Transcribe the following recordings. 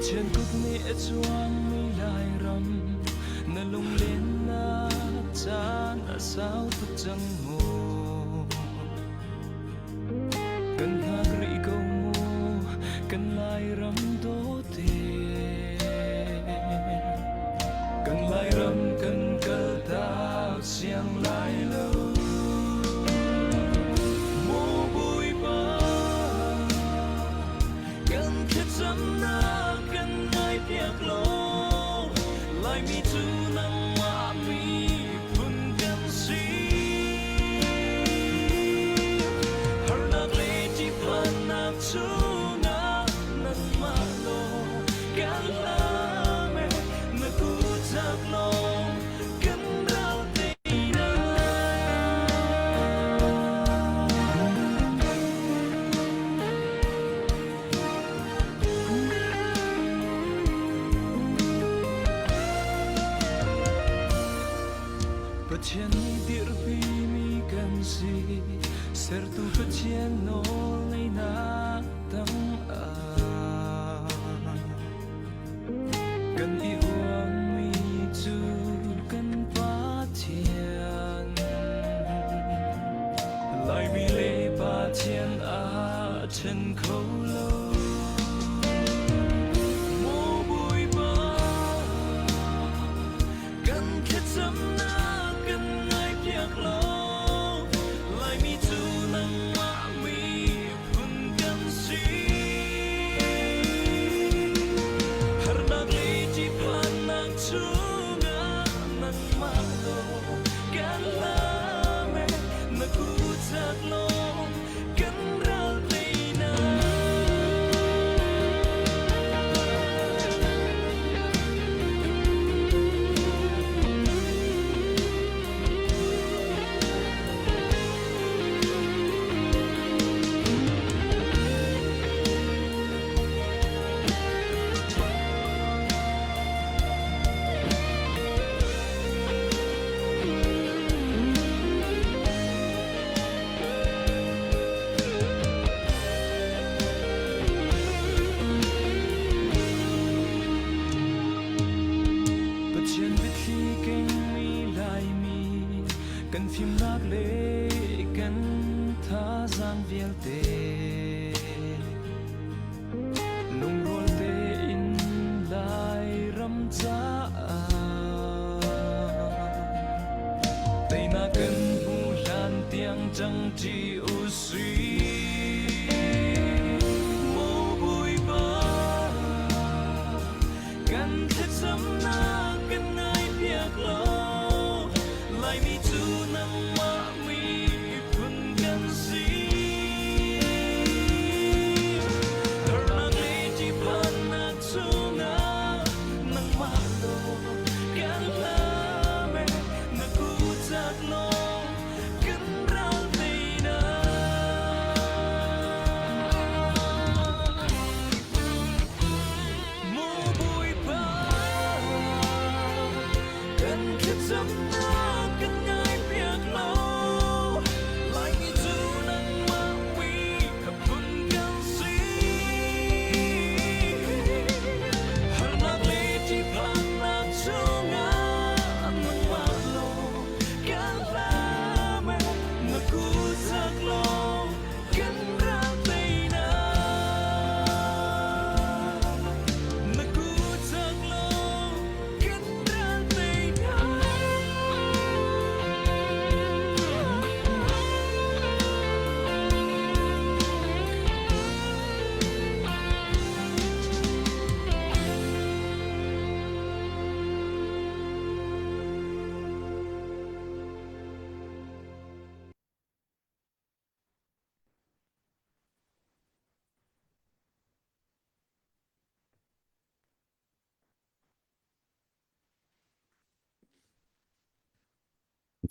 Pathian kut nih a cuangmi Lairam, na lunglennak caan a sau tuk cang mu. Kan hngak rih ko mu, kan Lairam dawte. Kan Lairam kan kaltak siang lai lo. Maw Bawipa, Kan thlacamnak kan ngaihpiak law, Laimi cu nangmah miphun kan si. Harnak le ṭihphannak chungah nangmah lawng kan hlam e, na kutzak lawng kan ral teinak. Pathian nih dirpimi kan si, sertu Pathian nawl ngeihnak tangah. Kan i uangmi cu kan Pathian. Laimi le Pathian aa ṭhen kho lo. Maw Bawipa, kan thlacamnak kan ngaihpiak law, Laimi cu nangmah miphun kan si. Harnak le ṭihphannak chungah nangmah lawng kan hlam e, na kutzak lawng kan ral teinak. Pathian biathli kengmi Laimi kan fimnak le kan thazaang vialte lungrual tein Lairam caah teinak kan hmu hlan tiang ṭangṭi u sih. Maw Bawipa, kan thlacamnak kan ngaihpiak law, Laimi cu nangmah miphun kan si. Harnak le ṭihphannak chungah nangmah lawng kan hlam e, na kutzak lawng kan ral teinak. Maw Bawipa, kan thlacamnak kan ngaihpiak law, Laimi cu nangmah miphun kan si. Harnak le ṭihphannak chungah nangmah lawng kan hlam e, na kutzak lawng kan ral teinak. Na kutzak lawng kan ral teinak.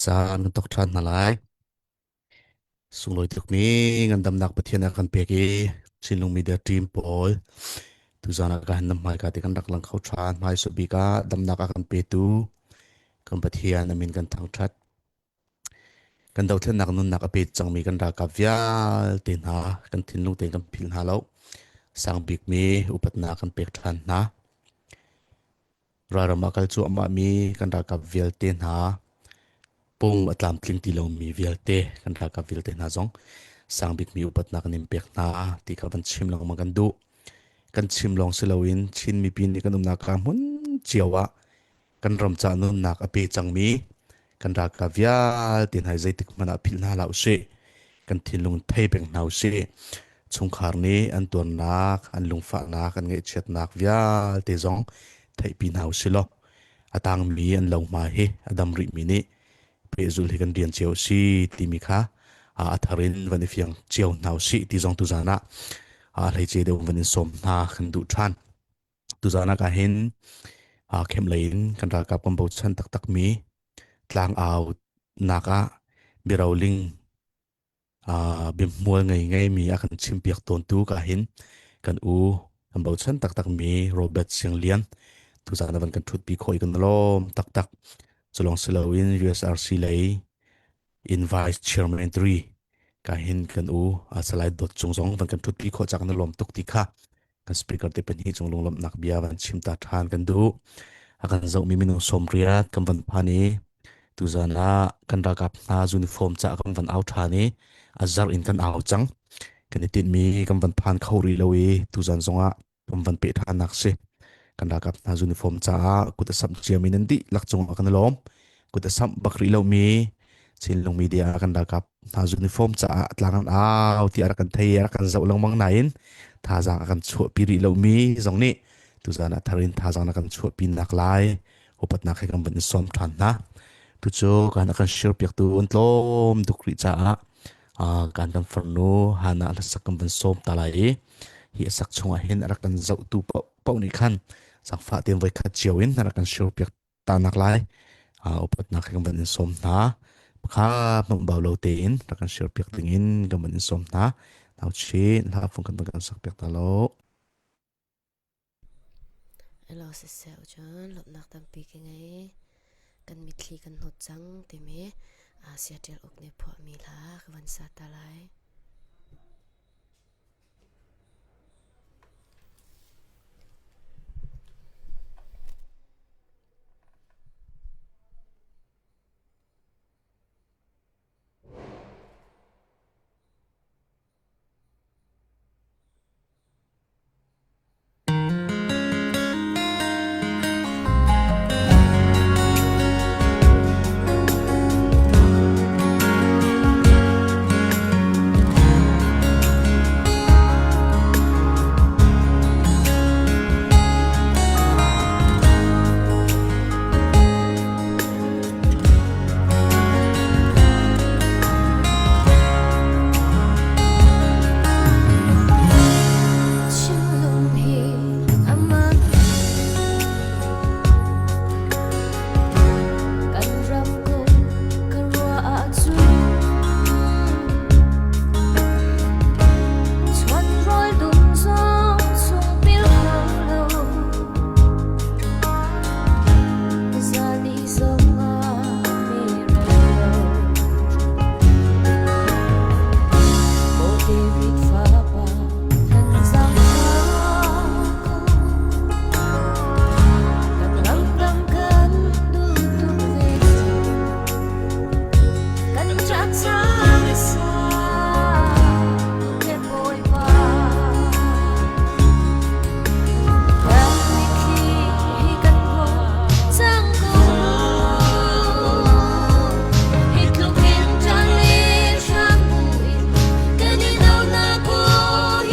Caan kan tok ṭhan hna lai. Sunglawi tukmi ngandamnak Pathian a kan pek i Chinlung Media Team pawl tuzaan ah ka han nam hmaika te kan rak lang kho ṭhan. Hmaisa bik ah damnak a kan petu kan Pathian a min kan thangṭhat. Kan dothlennak nunnak a pe cangmi kan ralkap vialte hna kan thinlung tein kan philh hna lo. Sang bikmi upatnak kan pek ṭhan hna. Ralram ah kal cuahmahmi kan ralkap vialte hna, pung a tlamtling ti lomi vialte kan ralkap vialte hna zong sang bikmi upatnak kan in pek hna ti kha van chim lengmang kan duh. Kan chim lawng si loin Chin mipi nih kan umnak ka hmun cio ah kan ram ca nunnak a pe cangmi kan ralkap vialte hna zeitik hmanh ah philh hna hlah usih. Kan thinlung thei peng hna usih. Chungkhar nih an tuarnak, an lungfahnak, an ngaihchiatnak vialte zong theihpi hna usih law a tangmi an lohma hi a dam rihmi nih pehzulh hi kan rian cio a si timi kha a thar in van i fiang cio hna usih ti zong tuzan ah hleice deuh van in sawm hna kan duh ṭhan. Tuzan ah hin khem lei in kan ralkap kan bochan taktakmi tlangau nak ah biaroling biahmual ngei ngeimi a kan chimpiak tawntu ka hin kan u kan bochan taktakmi Robert Sianglian tuzan ah van kan ṭhutpi khawh i kan lawm taktak. Culong si loin USRC lei in Vice Chairman 3 ka hin kan u Salai Dawt Cung zong van kan ṭhutpi khawh cak na lawm tuk ti kha kan speaker te pahnih cung lunglawmhnak bia van chim ta ṭhan kan duh. A kan zohmi minung 80 kan van phan i tuzan ah kan ralkap hna uniform ca kan van au ṭhan i a zarh in kan au cang. Kan i tinhmi kan van phan kho rih lo i tuzan zongah kan van peh ṭhannak si. Kan ralkap hna uniform caah kut a samh ciami nan dihlak cungah kan i lawm. Kut a samh bak rih lomi Chinlung media ah kan ralkap hna uniform caah tlang an au ti a rak kan thei a rak kan zoh lengmang nain thazaang a kan chuahpi rih lomi zong nih tuzan ah thar in thazaang na kan chuahpi nak lai upatnak he kan van in sawm ṭhan hna. Tucu kan a kan share piaktu an tlawm duk rih caah kan kan farnu Hana hlasak kan van sawm ta lai i hi a sak chungah hin a rak kan zohtu paoh nih khan zaangfah tein voikhat cio in a rak kan share piak ta nak lai upatnak he kan van in sawm hna. Pakhat hmang bau lo tein rak kan share piak ding in kan van in sawm hna. Nau chin hla fung kan van kan sak piak ta lo. Elo siseh cun lawmhnak tampi ka ngei. Kan mitthli kan hnawt cang timi Asia Ṭial Uk nih phuahmi hla ka van sa ta lai. Thinlung hi a man kan ram kong ka ruah ahcun chuan rawl dum zong chung pil kho lo zan i zong ah mi rel lo Maw David fapa kan zaangfah ko kan ramdang kan duh tuk ve kan ṭah cang sa ke Bawipa kan mitthli hi kan hnawh cang ko hi tluk in ṭan le hram buin kan i no na ko hi.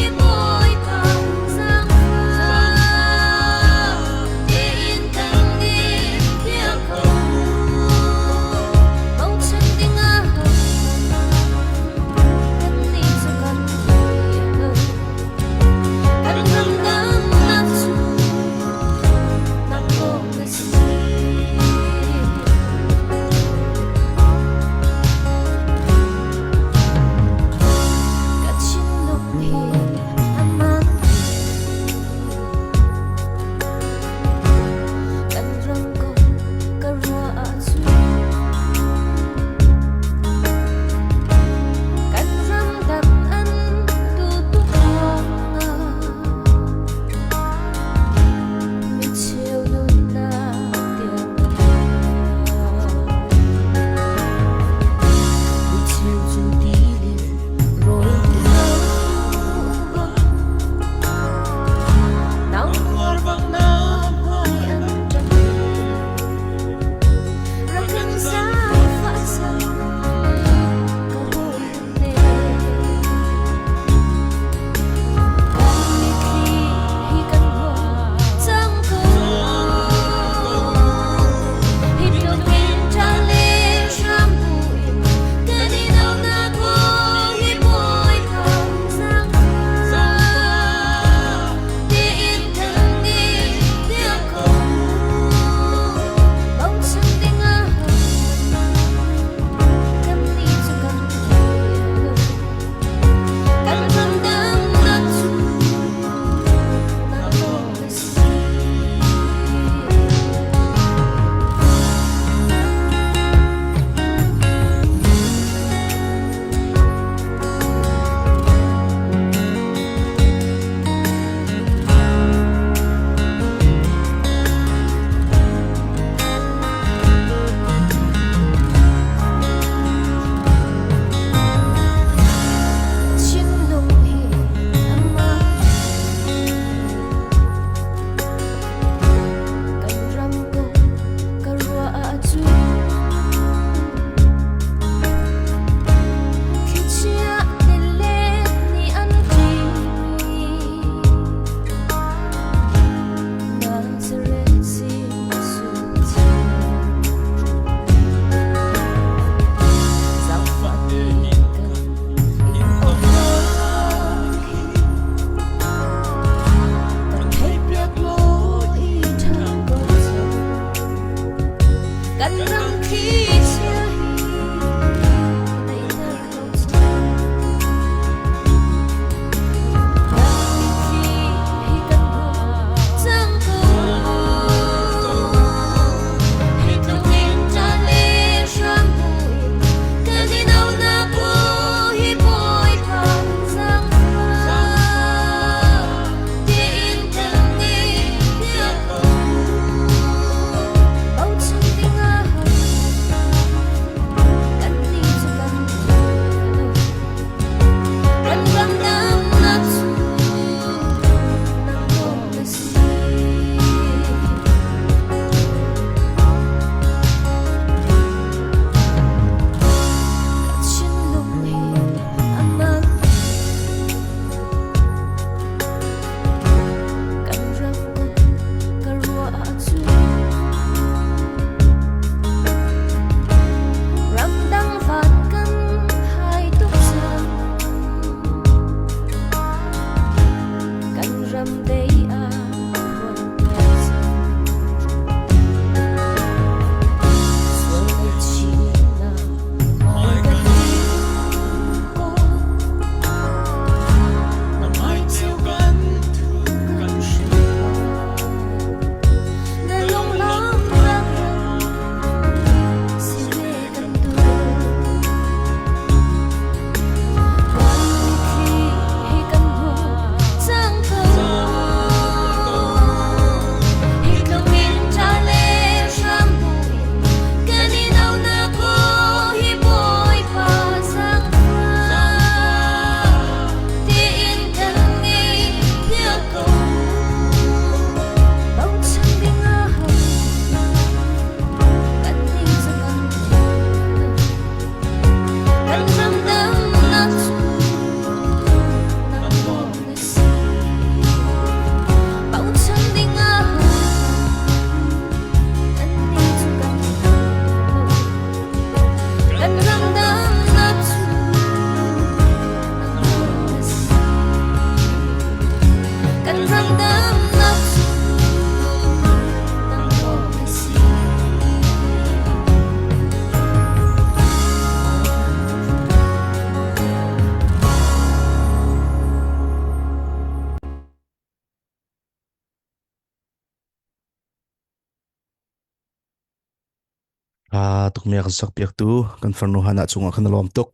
Ah, tuk mi a kan sak piak tu kan farnu hana chungah khan lawm tuk.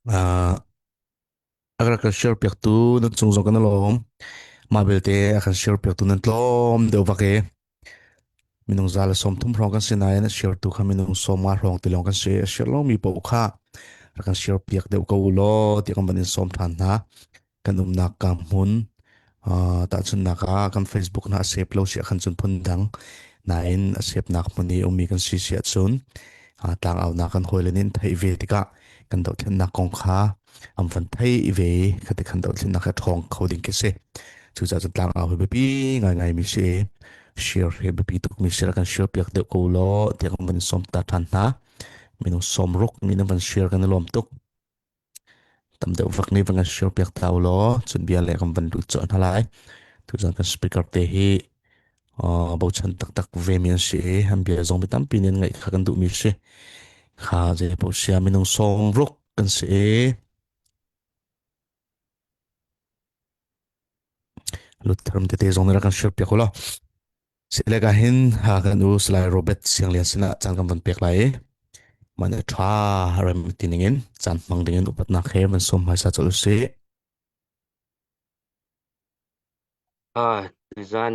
Ah, a kan share piak tu nan chung zong kan lawm. Mah belte a kan share piak tu nan tlawm deuh vak e. Minung za le 30 hrawng kan si nain a share tu kha minung 50 hrawng ti lawng kan si. A share lomi paoh kha rak kan share piak deuh ko u law ti kan van in sawm than hna. Kan umnak ka hmun uh, tahchunhnak ah kan Facebook na a save lo si ahkhan cun phun dang nain a save nak hmun i ummi kan si si ahcun uh, tlangaunak kan hawile nih an theih ve tikah kan dohthlennak kong kha an van theih ve i khati khan dohthlennak he ṭhawng kho ding khi si. Cucaah cun tlangau hi biapi ngaingai mi si i share hi biapi tuk mi si kan share piak deuh ko law tiah kan van sawm ta ṭhan hna. Minung 60 mi nan van share kan i lawm tuk. Tam deuh vak nih van kan share piak ta u law cun bia le kan van lut cawh hna lai. Tuzan kan speaker te hi uh, bochan taktak ve mi an si i an bia zong mi tampi nih an ngaih kha kan duh mi si. Kha zei paoh sia minung 60 kan si i lut therm tete zong nih rak kan share piak u law. Silek ah hin ha kan u Salai Robert Sianglian sinah caan kan van pek lai i man a ṭha rem ti ningin caan hmang dingin upatnak he van sawm hmaisa colh usih. Ah, tuzan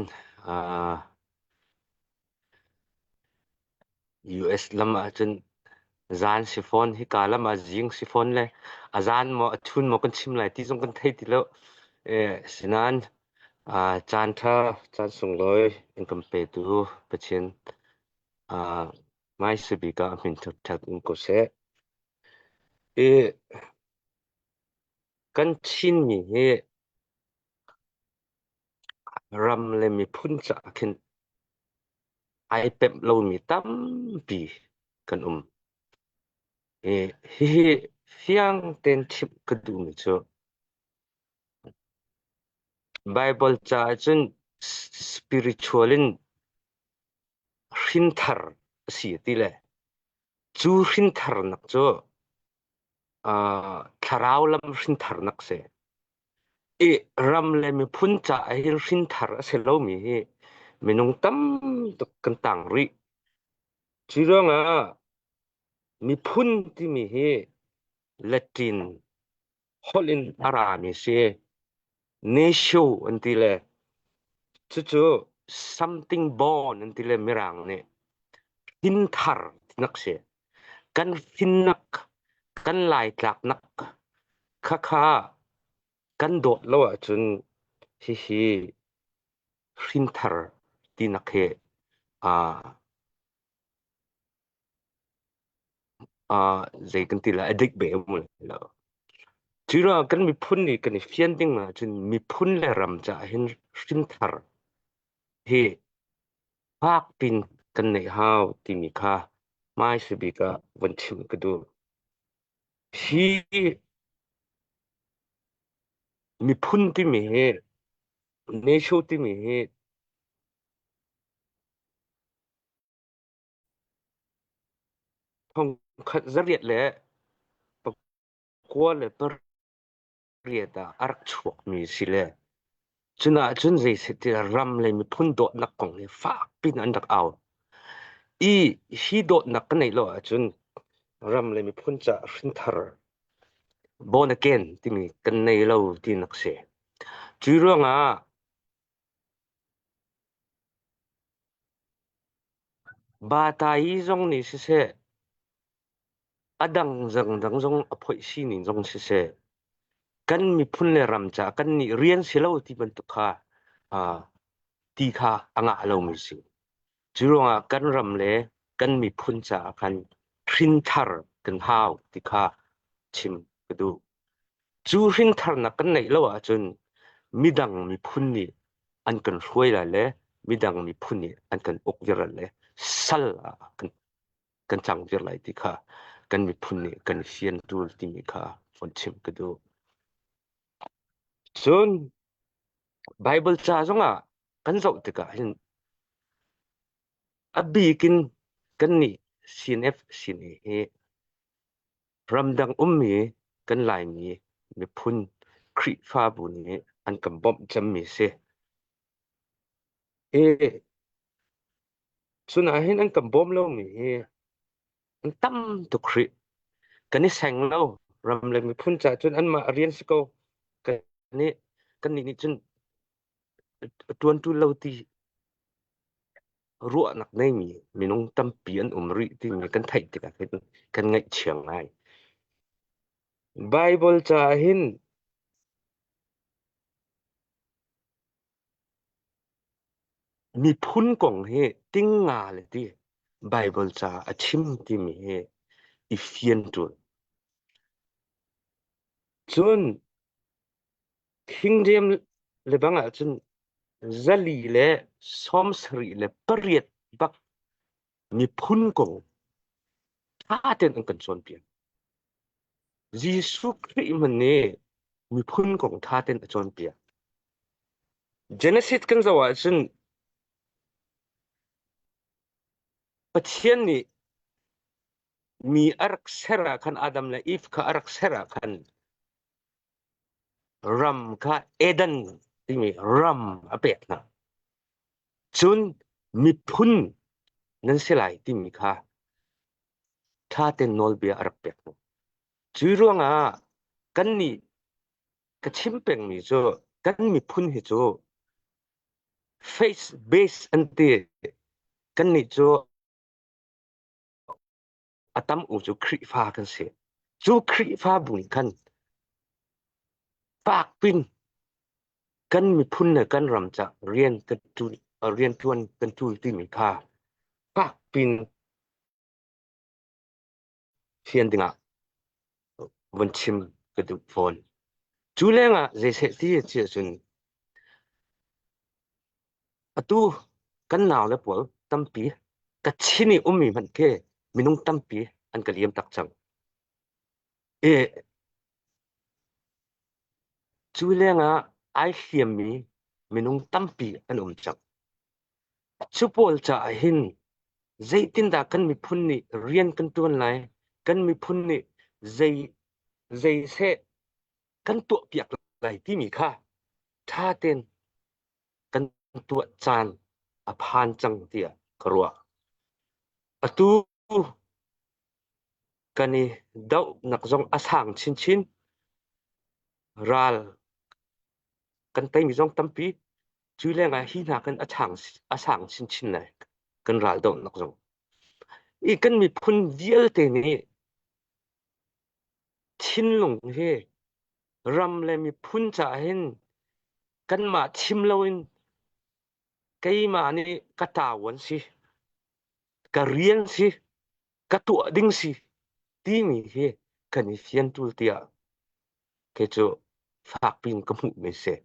ah US lam ahcun zan si fawn, hika lam ah zing si fawn le a zan maw a chun maw kan chim lai ti zong kan thei ti lo. Eh, sinain ah caan ṭha, caan sunglawi in kan petu Pathian ah hmaisa bik ah a min thangṭhat um ko seh. I kan Chinmi hi ram le miphun caah khin ai pemh lomi tampi kan um. I hihi fiang tein chimh ka duhmi cu Baibal caah cun spiritual in hrinthar a si ti le cu hrintharnak cu uh, thlarau lam hrintharnak si. I ram le miphun caah hin hrinthar a si lomi hi minung tam tuk kan tang rih. Cu ruangah miphun timi hi Latin holh in a rami si. Natio an ti le cucu something born an ti le Mirang nih hrinthar tinak si. Kan hrinnak, kan laitlaknak khakha kan dawt lo ahcun hihi hrinthar tinak hi aa zei kan ti lai a dik be um lo. Cu ruangah kan miphun nih kan i fian ding ahcun miphun le ram caah hin hrinthar hi fak pin kan neih hau timi kha hmaisa bik ah von chim ka duh. Hi miphun timi hi nation timi hi 1848 ah a rak chuakmi si le cunah cun zeisatiah ram le miphun dawtnak kong hi fakpi in an rak au. I hi dawtnak ka neih lo ahcun ram le miphun caah hrinthar born again timi kan nei lo tinak si. Cu ruangah Batayi zong nih siseh, a dang dangdang zong a phoih sining zong siseh, kan miphun le ram caah kan nih rian si lo ti bantuk kha uh, ti kha a ngah lomi si. Cu ruangah kan ram le kan miphun caah khan hrinthar kan hau ti kha chim ka duh. Cu hrintharnak kan neih lo ahcun midang miphun nih an kan hruai lai le midang miphun nih an kan uk viar lai le sal ah kan, kan cang viar lai ti kha kan miphun nih kan fian tul timi kha von chim ka duh. Cun Bible ca zongah kan zoh tikah hin a bik in kannih CNF CNA hi Ramdang ummi kan Laimi miphun Khrihfabu nih an kan bawmh cemmi si. Hi Cun ahhin an kan bawm lomi hi an tam tuk rih. Kan i seng lo. Ram le miphun caah cun anmah rian si ko. Kan nih kannih nih cun ṭuanṭu lo ti ruahnak neimi minung tampi an um rih timi kan theih tikah hin kan ngaihchia ngai. Baibal caah hin Miphun kong hi tingnga le ti Baibal ca a chim timi hi i fian ṭul. Cun King James le bang ahcun 478 bak miphun kong ṭha tein an kan cawnpiak. Jesuh Khrih hmanh nih miphun kong ṭha tein a cawnpiak. Genesis kan zoh ahcun Pathian nih mi a rak ser ah khan Adam le Eve kha a rak ser ah khan ram kha Eden timi ram a pek hna. Cun miphun nan si lai timi kha ṭha tein nawlbia a rak pek hna. Cu ruangah kannih ka chim pengmi cu kan miphun hi cu face base an ti. Kannih cu a tam u cu Khrihfa kan si. Cu Khrihfabu nih khan fakpin kan miphun le kan ram ca rian kan ṭuan rian ṭuan kan ṭul timi kha fakpin fian dingah vun chim ka duh fawn. Cu lengah zeiseh ti a si ahcun atu kan naule pawl tampi Kachin i ummi hmanh khi minung tampi an ka liam tak cang. I cu lengah ai hliammi minung tampi an um cang. Cu pawl caah hin zeitindah kan miphun nih rian kan ṭuan lai, kan miphun nih zei zeiseh kan tuahpiak lai timi kha ṭha tein kan tuah caan a phan cang tiah ka ruah. Atu kan i dohnak zong a sang chinchin. Ral kan teimi zong tampi. Cu lengah hi hna kan a chang a sang chinchin lai kan ral dohnak zong. I kan miphun vialte nih thinlung hi ram le miphun caah hin kanmah chim loin keimah nih ka ṭavuan si, ka rian si, ka tuah ding si timi hi kan i fian tul tiah kei cu fakpi in ka hmuhmi si.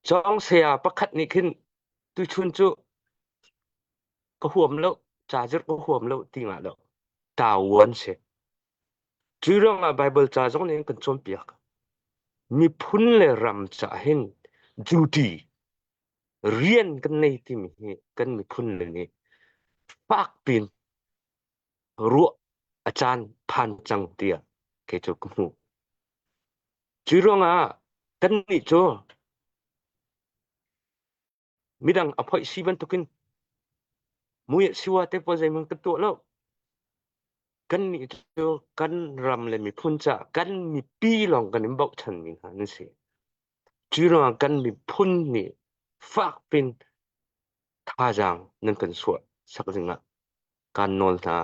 Cawng saya pakhat nih khin tuchun cu ka huam lo, ca zirh ka huam lo ti ngah lo. Ṭavuan si. Cu ruangah Baibal ca zong nih an kan cawnpiak. Miphun le ram caah hin duty rian kan nei timi hi kan miphun le nih fak piin ruah a caan phan cang tiah kei cu ka hmuh. Cu ruangah kannih cu midang a phoih si bantukin mui siwa te pawl zeihmanh kan tuah lo. Kannih cu kan ram le miphun caah kan mipi lawng kan in bochanmi hna nan si. Cu ruangah kan miphun nih fak pin thazaang nan kan suah sak dingah kaan nawl hna.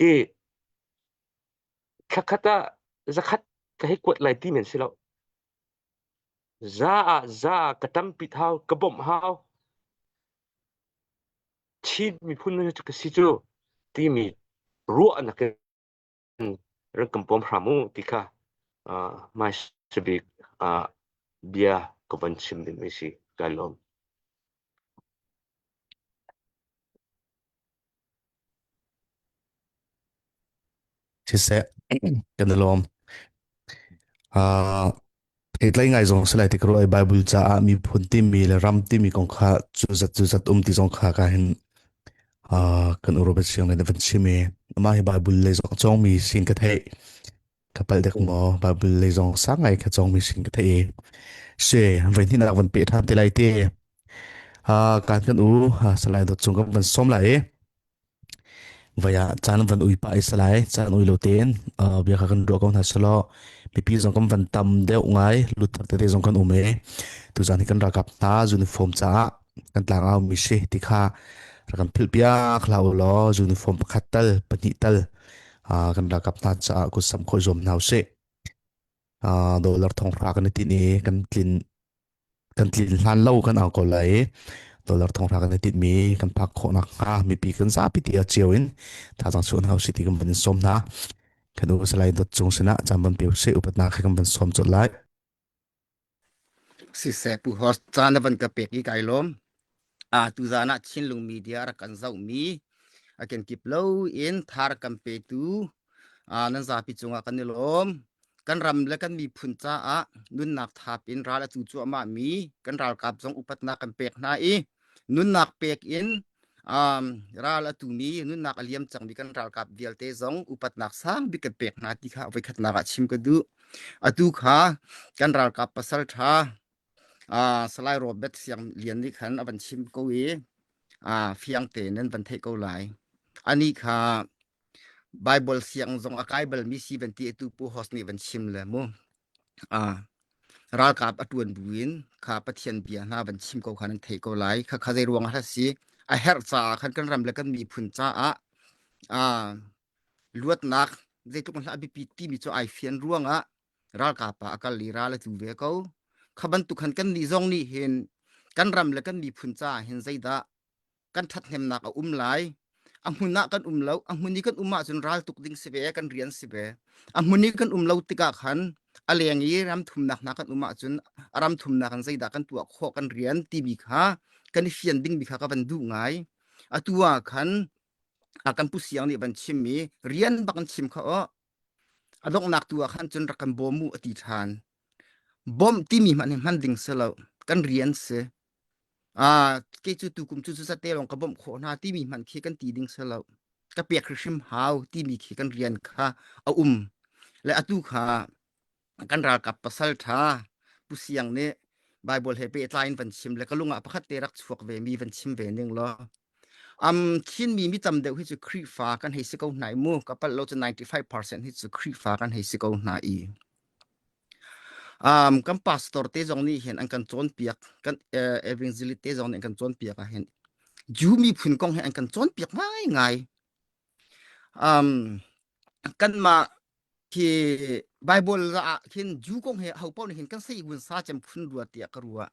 I thlakhat ah zakhat ka hei kuat lai ti men si lo. Za ah za ka ṭampi hau, ka bawmh hau. Chin miphun cu ka si cu timi ruahnak in rak kan pawm hram u ti kha hmaisabik bia ka van chim dingmi si. Kai lawm. Siseh, kan i lawm. Uh, theitlei ngai zong si lai ti ka ruah i Bible caah miphun timi le ram timi kong kha cu zat cu zat um ti zong kha ka hin uh, kan Robert Siang nih van chim i amah hi Bible lei zong cawngmi sin ka theih. Ka palh dek maw Bible lei zong sang ngai kha cawng mi sin ka thei i si voi hnih nak van pe ṭhan te lai te. Ha kan kan u ha salai dot cung kan van som lai i Vai ah caan van ui pah i salai caan ui lo tein uh, bia kha kan ruah ko hna selaw mipi zong kan van tam deuh ngai lut thar tete zong kan um i tuzan hi kan ralkap hna uniform caah kan tlangau mi si ti kha rak kan philh piak hlah u law uniform pakhat tal pahnih tal uh, kan ralkap hna caah kut sam khawh zuam hna usih. Uh, dollar thong hra kan i tinh i kan tlin kan tlin hlan lo kan au ko lai i dollar thong hra kan i tinhmi kan phak khawh nakhnga mipi kan zapi ti a cio in thazaang chuah hna usih ti kan van in sawm hna. Kan u salai dot cung sinah caan van pe usih upatnak he kan van sawm colh lai. Siseh Pu Host caan na van ka pek i kai lawm. A tuzan ah Chinlung Media rak kan zohmi a kenkip lo in thar kan petu nan zapi cungah kan i lawm. Kan ram le kan miphun caah nunnak thap in ral a tu cuahmah mi kan ralkap zong upatnak kan pek hna i nunnak pek in um, ral a tumi nunnak a liam cangmi kan ralkap vialte zong upatnak sang bik kan pek hna ti kha voikhatnak ah chim ka duh. Atu kha kan ralkap pasal ṭha uh, Salai Robert Siang Lian nih khan a van chim ko i uh, fiang tein nan van theih ko lai. Ani kha Bible siang zong a kai balmi si van ti atu Pu Host nih van chim le mu. Ah, ralkap a ṭuan buin kha Pathian bia hna van chim ko kha nan theih ko lai. Kha kha zei ruang ah si a herh caah khan kan ram le kan miphun caah ah luatnak zeitluk hla a biapi timi cu ai fian ruangah ralkap ah a kal i ral a tlu ve ko. Kha bantuk khan kan nih zong nih hin kan ram le kan miphun caah hin zeidah kan ṭhathnemnak a um lai. A hmun ah kan um lo. A hmun i kan um ahcun ral tuk ding si ve, kan rian si ve. A hmun i kan um lo tikah khan a leng i ram thumnak hna kan um ahcun a ram thumnak in zeidah kan tuah khawh kan rian timi kha kan i fian dingmi kha ka van duh ngai. Atu ah khan a kan pu siang nih van chim i rian bak an chim kha aw a donghnak tu ah khan cun rak kan bawm u a ti ṭhan. Bawmh timi hmanh hi hman ding si lo. Kan rian si. Ah, kei cu tukum cu cu lawng ka bawmh khawh hna timi hmanh khi kan ti ding si lo. Ka pek hrimhrim hau timi khi kan rian kha a um. Le atu kha kan ralkap pasal ṭha Pu Siang nih Bible he pehtlai in van chim le ka lung ah pakhat te rak chuak ve mi van chim ve ning law. Um, Chinmi mi tam deuh hi cu Khrihfa kan hei si ko hna i mu. Ka palh lo cu 95% hi cu Khrihfa kan hei si ko hna i. Um, kan pastor te zong nih hin an kan cawnpiak, kan uh, evangelist te zong nih an kan cawnpiak ah hin Jew miphun kong hi an kan cawnpiak ngaingai. Um, kanmah khi Bible ah khin Jew kong hi ho paoh nih hin kan sei vun sa cem phun rua tiah ka ruah.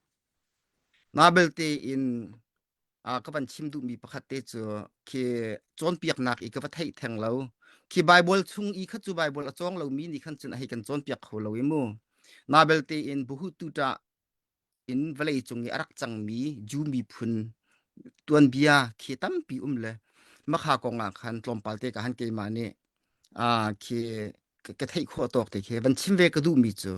Na belte in ka van chim duhmi pakhat te cu khi cawnpiaknak i ka va theih theng lo. Khi Bible chung i kha cu Bible a cawng lomi nih khan cun a hei kan cawnpiak kho lo i mu. Na belte in buhu tuṭah in vawlei cung i a rak cangmi Jew miphun tuanbia khi tampi um le makha kong ah khan tlawmpal te ka han keimah nih khi ka theih khawh tawk te khi van chim ve ka duhmi cu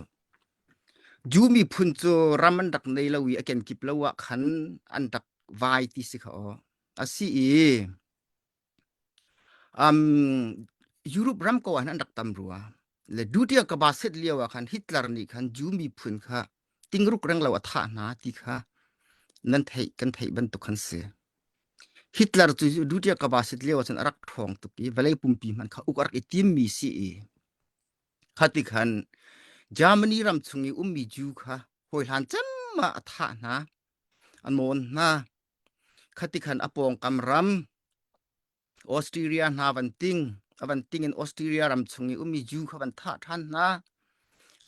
Jew miphun cu ram an rak nei lo i a kenkip lo ah khan an rak vai ti si kha aw. A si i um, Europe ram ko ah an rak tam rua. Le duty ka ba set lio ah khan Hitler nih khan Jew miphun kha tingruk reng lo a thah hna ti kha nan theih kan theih bantuk khan si. Hitler cu duty ka ba set lio ah cun a rak ṭhawng tuk i vawlei pumpi hmanh kha uk a rak i tim mi si i Khati khan Germany ram chung i ummi Jew kha hawihlan cem ah a thah hna, a nawn hna. Khati khan a pawngkam ram Austria hna van ting, a van ting in Austria ram chung i ummi Jew kha van thah ṭhan hna.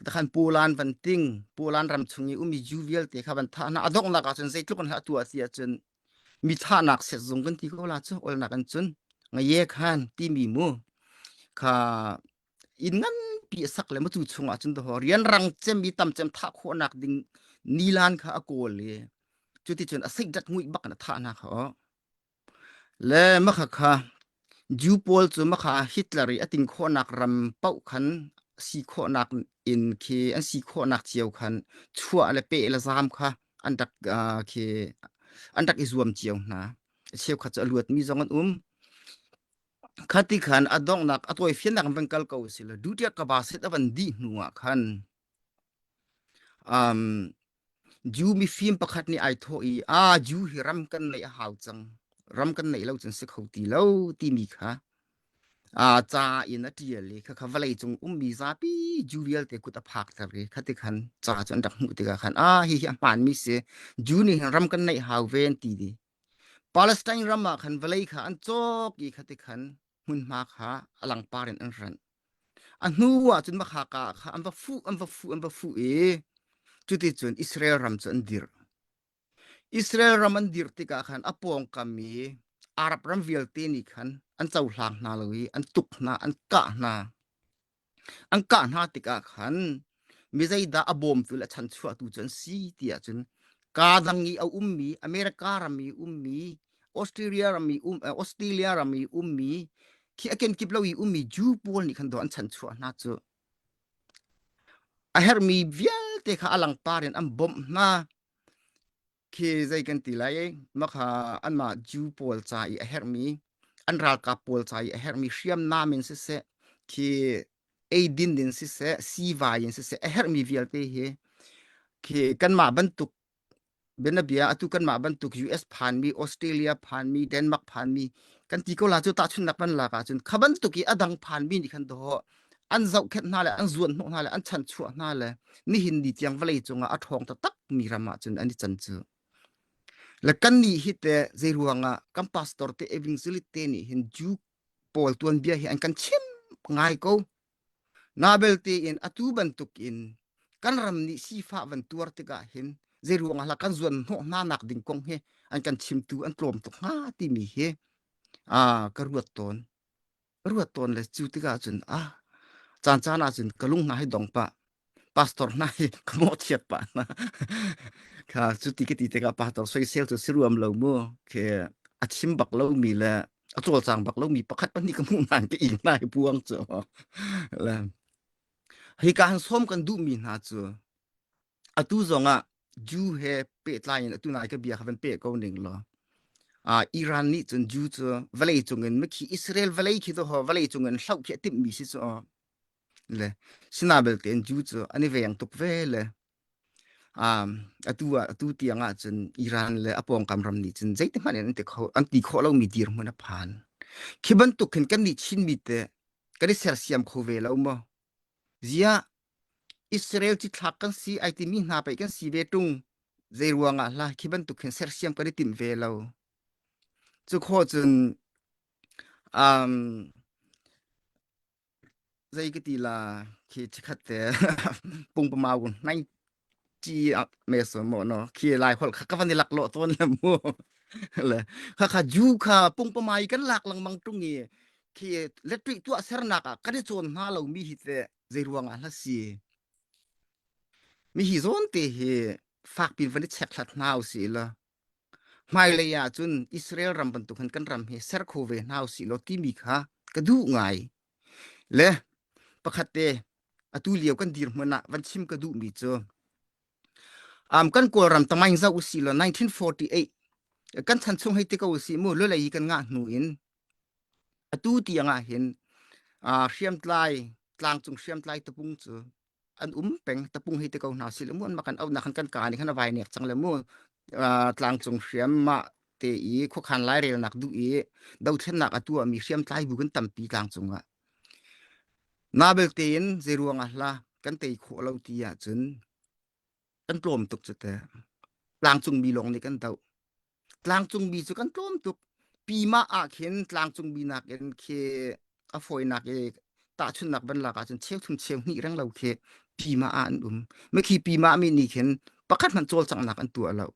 Takhan Poland van ting, Poland ram chung i ummi Jew vialte kha van thah hna. A donghnak ah cun zeitluk in hlah tuah ti ahcun mi thahnak setzung kan ti ko la cu olnak an cun ngaye khan timi mu kha inn nganpi a sak le cu chungah cun dawh rianrang cem i tam cem thah khawhnak ding nilan kha a kawl i cuticun a seihdat nguih bak in a thah hna kha aw le makha kha Jew pawl cu makha Hitler i a ting khawhnak ram paoh khan si khawhnak in khi an si khawhnak cio khan chuah le peh le zaam kha an rak khi an rak i zuam cio hna cheukhat cu a luatmi zong an um. Khati khan a donghnak a tawifiannak in van kal ko si law duty ka ba set a van dih hnu ah khan um, Jew mifim pakhat nih ai thawh i a Jew hi ram kan neih a hau cang ram kan neih lo cun si kho ti lo timi kha a ca in a ṭial i khakha vawlei cung ummi zapi Jew vialte kut a phakter i khati khan ca cu an rak hmuh tikah khan a hihi a hmaanmi si Jew nih hin ram kan neih hau ve an ti dih. Palestine ram ah khan vawlei kha an cawk i khati khan hmunhma kha a langpar in an ranh. A hnu ah cun makha ka kha an va fuh an va fuh an va fuh i cuticun Israel ram cu an dirh. Israel ram an dirh tikah khan a pawngkam i Arab ram vialte nih khan an cohlang hna lo i an tuk hna an kah hna. An kah hna tikah khan mi zeidah a bawmtu le a chanchuahtu cu an si ti ahcun kaa dang i a ummi America ram i ummi Australia ram i um Australia ram i ummi khi a kenkip lo i ummi Jew pawl nih khan dawh an chanchuah hna cu a herhmi vialte kha a langpar in an bawmh hna. Khi zei kan ti lai makha anmah Jew pawl ca i a herhmi an ralkap pawl ca i a herhmi hriamnam in siseh khi eidin in siseh siivai in siseh a herhmi vialte hi khi kanmah bantuk bianabia atu kanmah bantuk US phanmi Australia phanmi Denmark phanmi kan ti ko la cu tahchunnak van lak ahcun kha bantuk i a dang phanmi nih khan dawh an zohkhenh hna le an zuanhnawh hna le an chanchuah hna le nihin ni tiang vawlei cungah a ṭhawng taktak mi ram ah cun an i can cu. Le kan nih hi te zei ruangah kan pastor te evangelist te nih hin Jew pawl tuanbia hi an kan chim ngai ko. Na belte in atu bantuk in kan ram nih sifah van tuar tikah hin zei ruangah hla kan zuan hnawh hna nak ding kong hi an kan chimtu an tlawm tuk hnga timi hi ah ka ruat tawn. Ruat tawn le cu tikah cun ah caan caan ah cun ka lung hna hi dong pah pastor hna hi ka mawhchiat pah hna kha cu ti ka ti tikah pastor soisel cu si ruam lo mu khi a chim bak lomi le a cawlcang bak lomi pakhat pahnih ka hmuh nain ka ing hna hi buang cu le hi ka han sawm kan duhmi hna cu Atu zongah Jew he pehtlai in atu nai ka bia kha van peh ko ning law uh, Iran nih cun Jew cu vawlei cung in mikhi Israel vawlei khi to vawlei cung in hloh khi a timhmi si cu le sina belte in Jew cu an i veng tuk ve le um, atu ah atu tiang ah cun Iran le a pawngkam ram nih cun zeiti hmanh in an ti kho an ti khawh lomi dirhmun a phan khi bantuk khin kan nih Chinmi te kan i sersiam kho ve lo maw ziah Israel cithlak kan si ai timi hna pei kan si ve ṭung. Zei ruangah hlah khi bantuk khin sersiam kan i timh ve lo. Cu khawh cun um, zei ka ti la khi chikhat te pungpamau nai chi me so mo no khi lai hol kha ka van i lak lo ton le mu le kha kha ju kha pungpamai kan lak lengmang ṭung i khi letri tuah sernak ah kan i cawn hna lo mi hi te zei ruangah hla si mi hi zawn te hi fakpi van i check hlat hna usih la hmailei ah cun Israel ram bantuk hin kan ram hi ser kho ve hna usih law timi kha ka duh ngai le pakhat te atu lio kan dirhmun ah van chim ka duhmi cu um, kan Kawlram tamaing zau usih law 1948 kan chan chung hei ti ko usih mu lulei kan ngah hnu in Atu tiang ah hin hriamtlai tlangcung hriamtlai tapung cu an um peng tapung hi te ko hna si le mu an kan auhnak kan kan ka nih khan a vai nek cang le mu tlangcung hriam mah te i khuakhan lairelnak duh i dothlennak a tuahmi hriamtlai bu kan tampi tlangcung ah na belte in zei ruang ah hla kan tei khawh lo ti ahcun kan tlawm tuk cu te tlangcung mi lawng nih kan doh Tlangcungmi cu kan tlawm tuk. Pima ah khin tlangcungmi nakin khi a fawinak i tahchunhnak van lak ahcun cheuthum cheuhnih reng lo khi pima ah an um. Mikhi pima mi nih khin pakhat hmanh cawlcanghnak an tuah lo.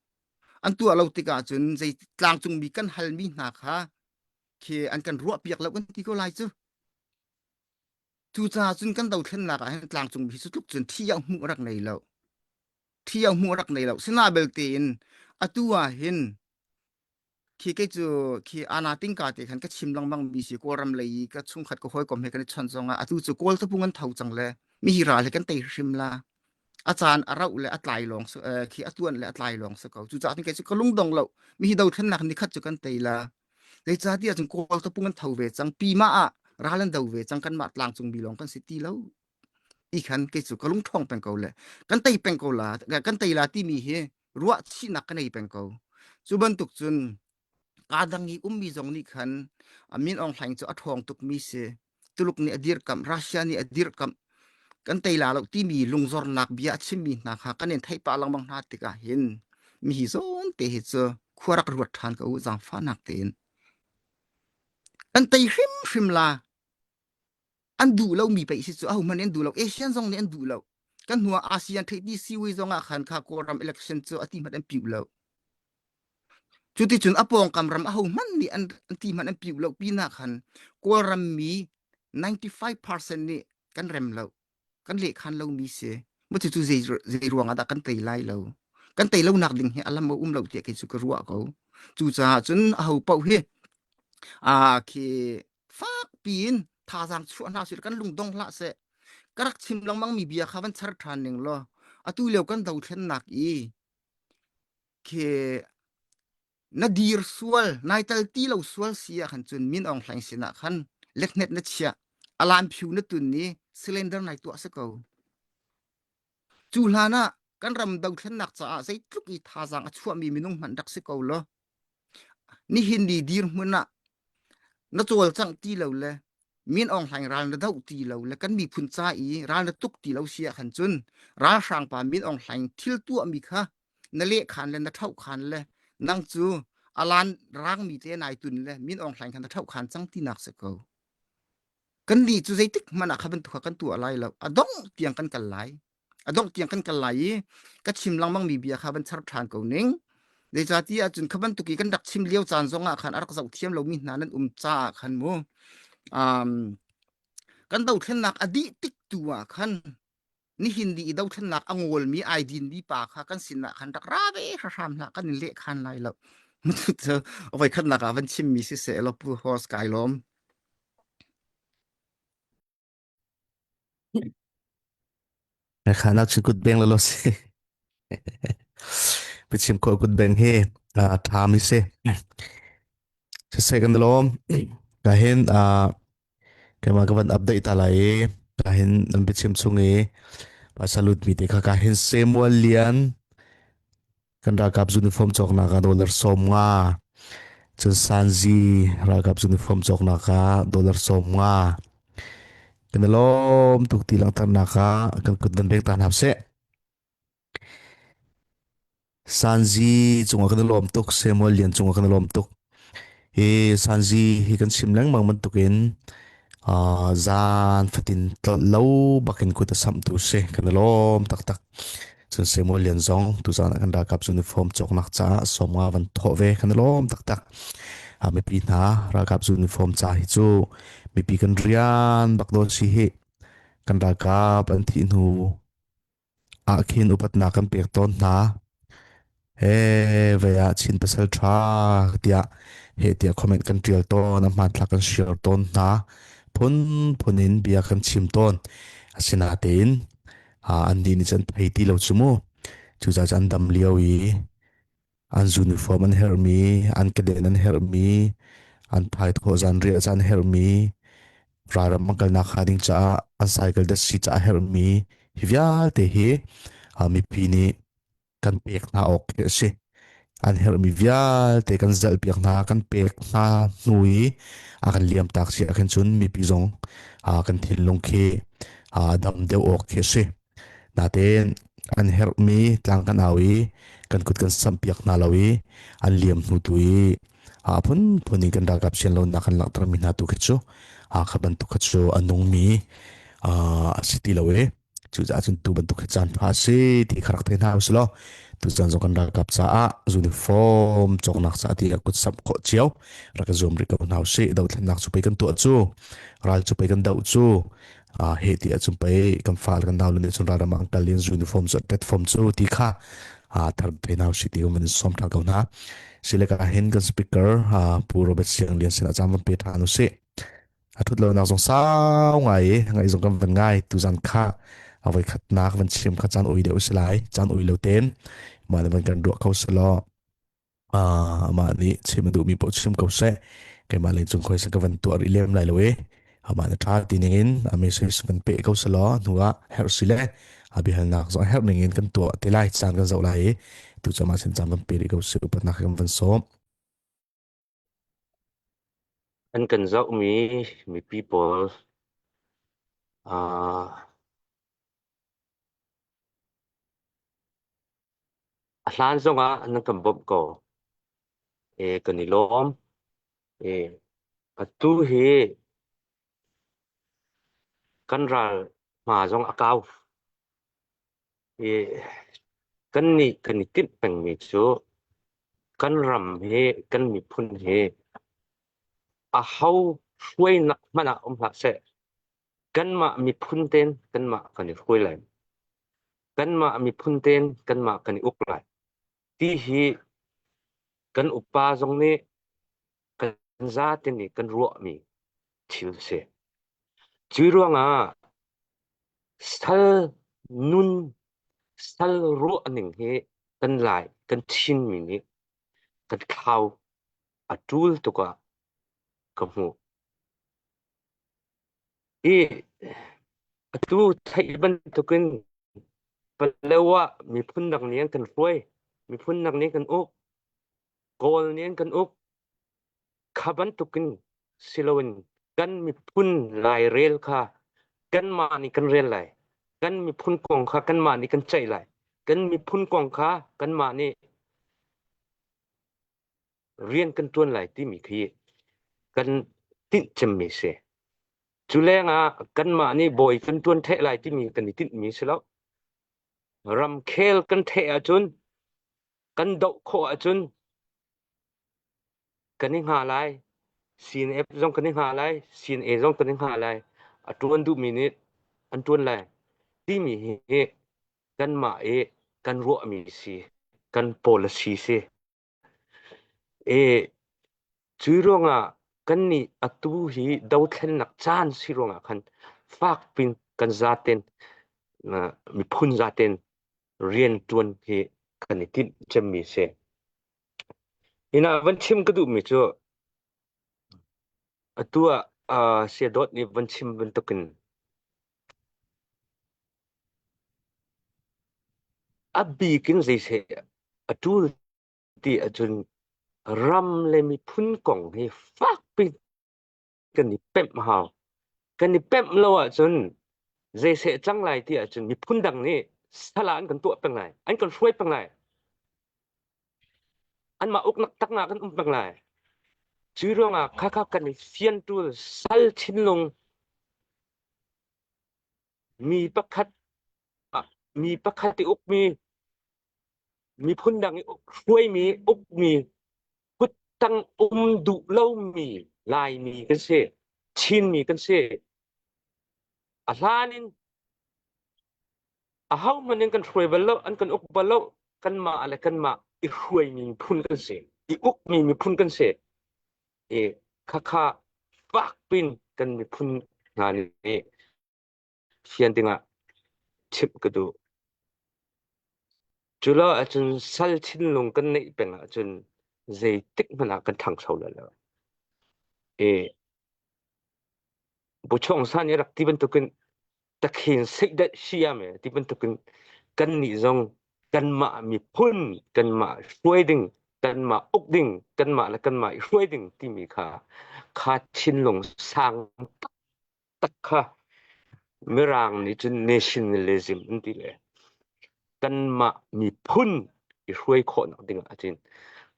An tuah lo tikah cun zei tlangcungmi kan halmi hna kha khi an kan ruahpiak lo kan ti ko lai cu. Cucaah cun kan dothlennak ah hin tlangcungmi hi cu tluk cun thi a hmuh rak nei lo. Thi a hmuh rak nei lo. Sina belte in atu ah hin khi kei cu khi ana tingka te khan ka chim lengmang mi si Kawlram lei i ka chungkhat ka hawikom he kan i chawnh zong ah atu cu Kawl tapung an tho cang le mi hi ral he kan tei hrim la a caan a rauh le a tlai lawng khi a tuan le a tlai lawng si ko cucaah kei cu ka lungdong lo mi hi dothlennak ni khat cu kan tei la. Zeicahtiah cun Kawl tapung an tho ve cang. Pima ah ral an do ve cang. Kanmah tlangcung mi lawng kan si ti lo. Ti khan kei cu ka lung ṭhawng peng ko le kan tei peng ko la kan tei la timi hi ruah chihnak ka nei peng ko. Cu bantuk cun kaa dang i ummi zong nih khan Min Aung Hlaing cu a ṭhawng tukmi si. Tuluk nih a dirkamh, Russia nih a dirkamh. Kan tei la lo timi lungzornak bia a chimmi hna kha kan in theih pah lengmang hna tikah hin mi hi zawn te hi cu khua rak ruat ṭhan ko u zaangfahnak tein. Kan tei hrimhrim la. An duh lomi pei si cu ahohmanh nih an duh lo. Asian zong nih an duh lo. Kan hnu ah ASEAN theihti siwi zong ah khan kha Kawlram election cu a ti hmanh an piu lo. Cuticun a pawngkam ram ahohmanh nih an ti hmanh an piu lo pinah khan Kawlram mi 95% nih kan rem lo. Kan lehkhan lomi si. Mu cucu zei, zei ruang ah dah kan tei lai lo. Kan tei lonak ding hi a lam a um lo tiah kei cu ka ruah ko. Cucaah cun aho paoh hi aa khi fak piin thazaang chuah hna sih kan lungdong hlah seh. Ka rak chim lengmang mi bia kha van char ṭhan ning law atu lio kan dothlennak i khi na dir sual nai tal ti lo sual si ah khan cun Min Aung Hlaing sinah khan lethnet na chiah alam phiu na tun ni cylinder nai tuah si ko cu hlan ah kan ram dothlennak caah zeitluk i thazaang a chuahmi minung hmanh rak si ko lo Nihin ni dirhmun ah na cawlcangh ti lo le Min Aung Hlaing ral na doh ti lo le kan miphun ca i ral na tuk ti lo si ah khan cun ralhrang pa Min Aung Hlaing thil tuahmi kha na lehkhan le na ṭhohkhan le nang cu alan rangmi te nai tun le Min Aung Hlaing kha na ṭhohkhan cang tinak si ko. Kan nih cu zeitik hmanh ah kha bantuk kha kan tuah lai lo. A dongh tiang kan kal lai. A dongh tiang kan kal lai i ka chim lengmang mi bia kha van char ṭhan ko ning. Zeicahtiah ahcun kha bantuk i kan rak chim lio caan zong ah khan a rak zoh thiam lomi hna nan um caah khan mu um, kan dothlennak a dih tik tu ah khan nihin ni i dothlennak a ngawlmi ai dinmi pa kha kan sinah khan rak ra ve hram hlah kan in leh khan lai lo. Cu voi khatnak ah van chimmi siseh law Pu Horst kai lawm. Kha nak chin kut beng lo si. Biachim khawh kut beng hi a ṭha mi si. Siseh kan lawm. Ka hin keimah ka van update ta lai i ka hin nan biachim chung i salut mi te kha ka hin Samuel Lian Kan ralkap uniform cawknak ah dollar 50. Cun Sanzi ralkap uniform cawknak ah dollar 50. Kan i lawm tuk ti langhternak ah kan kut van bek ta hna seh. Sanzi cungah kan i lawm tuk, Samuel Lian cungah kan i lawm tuk. Hi Sanzi hi kan chim lengmang bantukin uh, zan fatin tlolh lo bakin kut a samhtu si kan i lawm taktak. Cun Samuel Lian zong tuzan ah kan ralkap uniform cawknak caah 50 van thawh ve kan i lawm taktak. Uh, mipi hna ralkap uniform ca hi cu mipi kan rian bak dawn si hi kan ralkap an thih hnu ah khin upatnak kan pek tawn hna. He vei ah Chin pasal ṭha tiah he tiah comment kan ṭial tawn, a hmanthlak kan share tawn hna. Phunphun in bia kan chim tawn. Asinain an nih nih cun thei ti lo cu mu. Cucaah cun an dam lio i an uniform an herhmi, an keden an herhmi, an thaithawh zanriah ca an herhmi, ralram an kalnak hnga ding caah an cycle datsi ca a herhmi hi vialte hi mipi nih kan pek hna awk khi a si. An herhmi vialte kan zalhpiak hna, kan pek hna hnu i a kan liamtak si ahkhin cun mipi zong kan thinlung khi a dam deuh awk khi a si. Natein an herhmi tlang kan au i kan kut kan samhpiak hna lo i an liam hnu tu i a phunphun in kan ralkap sian lonak kan langhtermi hna tu khi cu kha bantuk kha cu a nungmi a si ti lo i cucaah cun tu bantuk hi caan ṭha a si ti kha rak thei hna usih law tuzan zong kan ralkap caah uniform cawknak caah ti kut samh khawh cio rak i zuam rih ko hna usih dothlennak cu pei kan tuah cu ral cu pei kan doh cu he ti ahcun pei kan fa le kan nau le nih cun ralram ah an kal in uniform cu platform cu ti kha thar thei nau si ti kan som than ko hna sile ka hin kan speaker pu Robert Siang Lian sin ah cam van pe than usih a thut lo nak zong sau ngai i ngai zong kan van ngai tu zan kha a voi khat nak van chim kha caan oi deuh si lai caan oi lo ten mah le van kan ruah kho selaw amah nih chim a duhmi paoh chim ko seh. Keimah lei cung khoi ka van tuah rih lem lai lo i amah na ṭha ti ning in a message van pe ko selaw hnu ah herh si le a biahalnak zong herh ning in kan tuah te lai caan kan zoh lai i tu cama sin caan van pe rih ko si upatnak kan van sawm. An kan zohmi mipi pawl uh, a hlan zongah nan kan bawmh ko. E, kan i lawm. E, atu hi kan ral hma zong a kau. I kannih kan i timh pengmi cu kan ram hi kan miphun hi aho hruainak hmanh ah um hlah seh kanmah miphun tein kanmah kan i hruai lai. Kanmah miphun tein kanmah kan i uk lai. Ti hi kan upa zong nih kan zate nih kan ruahmi thil a si. Cuai ruangah sal nun, sal ruahning hi kan Lai, kan Chinmi nih kan thlau a ṭul tuk ah ka hmuh. I atu theih bantukin Palewa miphun dang nih an kan hruai, miphun dang nih kan uk, Kawl nih an kan uk. Kha bantukin si loin kan miphun lairel kha kanmah nih kan rel lai. Kan miphun kong kha kanmah nih kan ceih lai. Kan miphun kong kha kanmah nih rian kan ṭuan lai timi khi kan tinh cemmi si. Cu lengah kanmah nih bawi kan ṭuan theh lai timi kan i tinhmi si lo. Ramkhel kan theh ahcun kan doh khawh ahcun kan i hnga lai. CNF zong kan i hnga lai, CNA zong kan i hnga lai. A ṭuan duhmi nih an ṭuan lai timi hi kanmah i kan ruahmi si, kan policy si. E, cui ruangah kannih atu hi dothlennak caan si ruangah khan fakpin kan zaten miphun zaten rian ṭuan hi kan i tinh cemmi si. Hina van chim ka duhmi cu atu ah Sayadawt nih van chim bantukin a bik in zeiseh a ṭul ti ahcun ram le miphun kong hi fakpi kan i pemh hau. Kan i pemh lo ahcun zeiseh cang lai ti ahcun miphun dang nih sal ah an kan tuah peng lai, an kan hruai peng lai. Anmah uknak tangah kan um peng lai. Cu ruangah khakha kan i fiantul sal thinlung mi pakhat mi pakhat i ukmi miphun dang i hruaimi ukmi kuttang um duh lomi Laimi kan si Chinmi kan si a hlan in ahohmanh in kan hruai bal lo an kan uk bal lo kanmah le kanmah i hruaimi miphun kan si i ukmi miphun kan si i khakha fakpin kan miphun hna nih fian dingah chimh ka duh. Cu lo ahcun sal thinlung kan neih peng ahcun zeitik hmanh ah kan ṭhangcho lai lo. I Buchong san nih rak ti bantukin takhin seihdat siam e ti bantukin kannih zong kanmah miphun kanmah hruai ding kanmah uk ding kanmah le kanmah i hruai ding timi kha kha thinlung sang taktak kha Mirang nih cun nationalism an ti le kanmah miphun i hruai khawhnak ding ah cun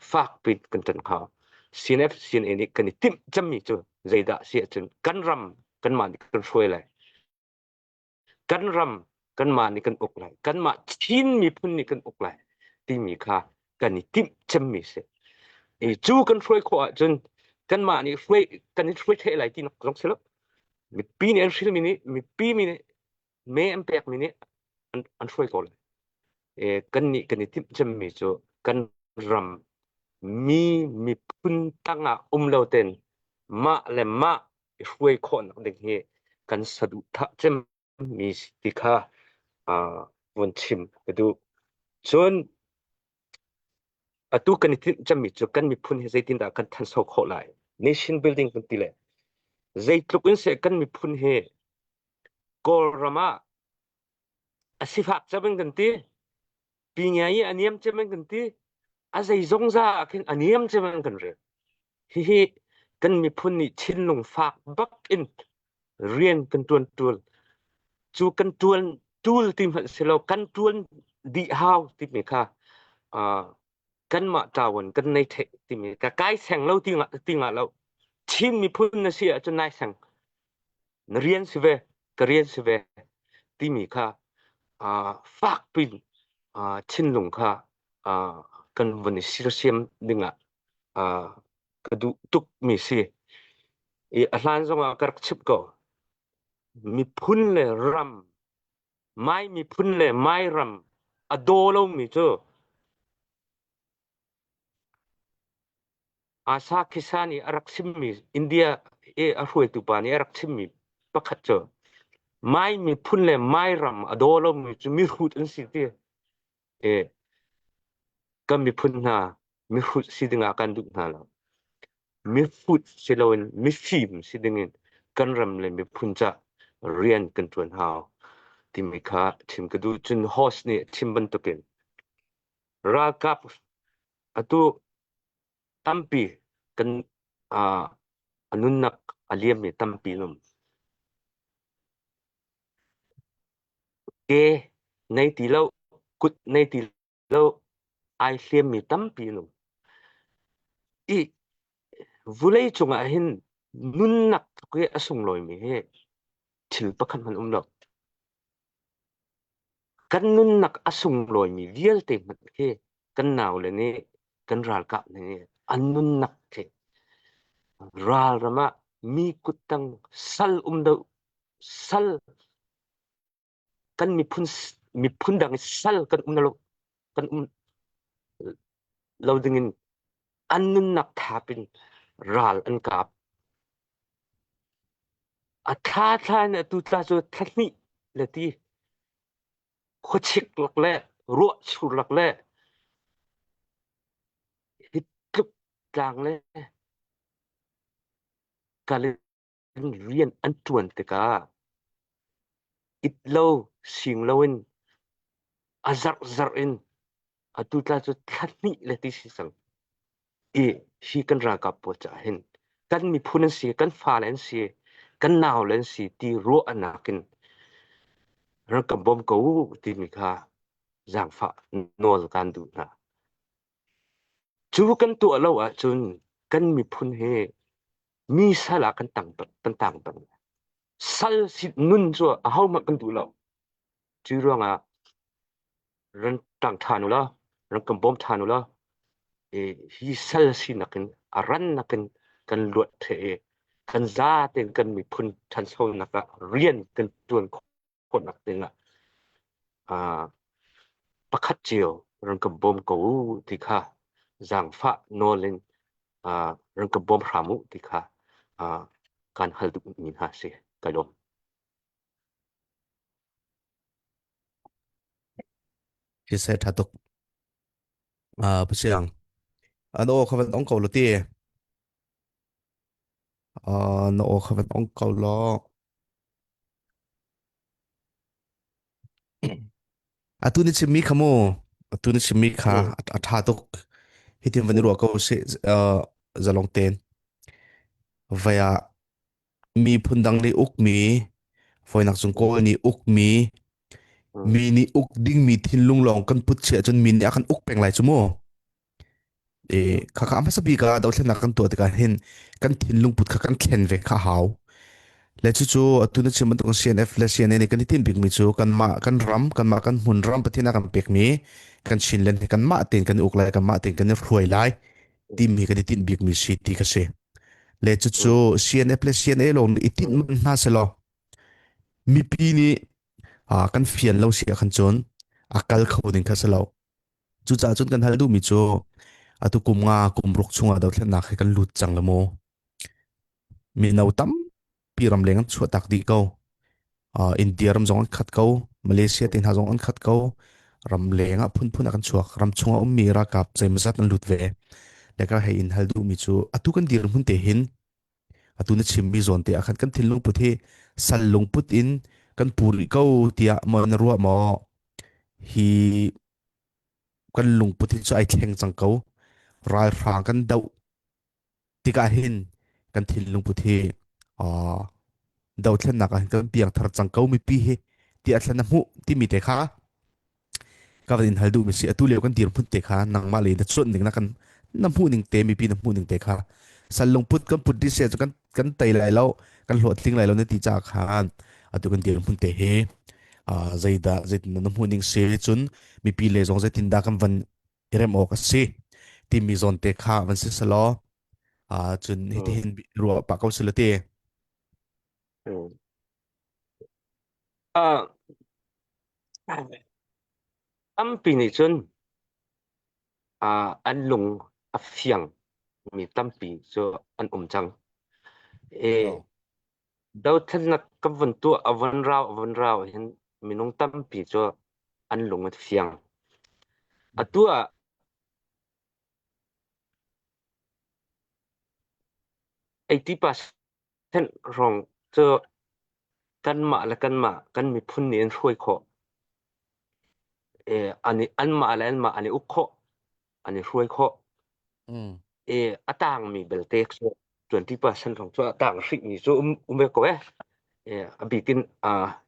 fakpi kan ṭan hau. CNF CNA nih kan i timh cemmi cu zeidah si ahcun kan ram kanmah nih kan hruai lai. Kan ram kanmah nih kan uk lai. Kanmah Chin miphun nih kan uk lai timi kha kan i timh cemmi si. I cu kan hruai khawh ahcun kanmah nih hruai kan i hruai theh lai tinak zong si lo. Mipi nih an hrilmi nih mipi mi nih me an pekmi nih an, an hruai ko lai. E, kan nih kan i timh cemmi cu kan ram mi miphun tangah um lo ten mah le mah i hruai khawhnak ding hi kan saduhthah cemmi ti kha uh, vun chim ka duh. Cun atu kan i timh cemmi cu kan miphun hi zeitindah kan thanso khawh lai? Nation building kan ti le zeitluk in seh kan miphun hi Kawlram ah a sifak cem in kan ti, pingia i a niam cem in kan ti, a zeizong za ah khin a niam cem in kan rel. Hihi kan miphun nih thinlung fak bak in rian kan ṭuan ṭul. Cu kan ṭuan ṭul ti hmanh si lo, kan ṭuan dih hau timi kha uh, kanmah ṭawan kan nei theh timi ka kai seng lo ti nga ti nga lo. Chin miphun na si ahcun nai seng. Na rian si ve, ka rian si ve timi kha uh, fak pin uh, thinlung kha uh, kan vun i sersiam dingah uh, ka duh tukmi si. I a hlan zongah ka rak chimh ko. Miphun le ram, Mai miphun le Mai ram a daw lomi cu Asa Khisa nih a rak chimmi India i a hruaitu pa nih a rak chimmi pakhat cu Mai miphun le Mai ram a daw lomi cu mihrut an si ti. E, kan miphun hna mihrut si dingah kan duh hna lo. Mihrut si loin mifim si dingin kan ram le miphun ca rian kan ṭuan hau timi kha chim ka duh. Cun host nih a chim bantukin ralkap atu tampi kan uh, a nunnak a liammi tampi an um. Ke nei ti lo, kut nei ti lo, ai hliammi tampi an um. I vulei cungah hin nunnak tluk i a sunglawimi hi thil pakhat hmanh um lo. Kan nunnak a sunglawimi vialte hmanh khi kan naule nih kan ralkap nih an nunnak khi ralram ah mi kuttang sal um deuh sal kan miphun miphun dang i sal kan um lo kan um lo dingin an nunnak thap in ral an kap. A thla thla in atu tla cu thla hnih le ti khuachik lak le ruah sur lak le hi tluk tlang le kal in rian an ṭuan tikah it lo sing loin a zarh zarh in atu tla cu thla hnih le ti si cang i hi kan ralkap pawl caah hin kan miphun an si kan fale an si kan naule an si ti ruahnak in rak ka bawm ko u timi kha zaangfah nawl kan duh hna. Cu kan tuah lo ahcun kan miphun hi mi sal ah kan tang kan tang peng. Sal si nun cu ahohmanh kan duh lo. Cu ruangah ran ṭang ṭhan u law, ran kan bawm ṭhan u law, i hi sal sinak in a rannak in kan luat ṭheh i kan za tein kan miphun ṭhanchonak ah rian kan ṭuan khawhnak dingah uh, pakhat cio ran kan bawm ko u ti kha zaangfah nawl in uh, ran kan bawm hram u ti kha uh, kan hal duhmi hna si. Ka lawm. Siseh ṭha tuk. Uh, pasiang. An aw kha van ong ko lo ti. Uh, na aw kha van ong ko lo. Atu ni chimmi kha mu. Atu ni chimmi kha Mm, a ṭha tuk. Hitin van i mm, ruah ko si uh, zalong ten. Vaya miphun dang nih ukmi foinak cung Kawl nih ukmi mm, mi nih uk dingmi thinlung lawng kan put si ahcun mi nih a kan uk peng lai cu mu. E, khakha hmasa bik ah dothlennak kan tuah tikah hin kan thinlung put kha kan thlen ve kha hau. Le cucu atu na chim bantuk CNF le CNA nih kan i tinh bikmi cu kanmah kan ram kanmah kan hmun ram Pathian a kan pekmi kan Chinland hi kanmah tein kan i uk lai kanmah tein kan i hruai lai timi kan i tinh bikmi si ti ka si. Le mm, cucu CNF le CNA lawng nih i tinh man hna selaw mipi nih ah, kan fian lo si ah khan cun a kal kho ding kha si lo. Cucaah cun kan hal duhmi cu atu kum nga kum ruk chungah dothlennak hi kan lut cang le mu. Mino tampi ramleng an chuahtak dih ko. Uh, India ram zong an khat ko. Malaysia te hna zong an khat ko. Ramleng ah phunphun ah kan chuak. Ram chungah ummi ralkap zeimawzat an lut ve. Le ka hei in hal duhmi cu atu kan dirhmun te hin atu na chimmi zawn te ah khan kan thinlung put hi sal lungput in kan pu rih ko tiah maw na ruah maw hi kan lungput hi cu ai thleng cang ko ralhrang kan doh tikah hin kan thinlung put hi uh, dothlennak ah hin kan piangthar cang ko mipi hi ti a thlen na hmuh timi te kha ka van in hal duh mi si atu lio kan dirhmun te kha nangmah le na cuanh ning na kan na hmuh ning te mipi na hmuh ning te kha sal lungput kan put dih se cu kan kan tei lai lo kan hlawhtling lai lo na ti ca khan atu kan dirhmun te hi zeidah zeitin na hmuh ning si cun mipi le zong zeitindah kan van i rem awk a si timi zawn te kha van si selaw cun hitihin ruah pah ko sila ti. Tampi nih cun an lung a fiang mi tampi cu an um cang. Dothlennak kan vun tuah a vun rau a vun rau hin minung tampi cu an lung a fiang. Atu ah 80% hrawng cu kanmah le kanmah kan miphun nih an hruai khawh. An i anmah le anmah an i uk khawh. An i hruai khawh. I a tangmi belte cu 20% hrawng cu a tang hrihmi cu um um ve ko eh. A bik in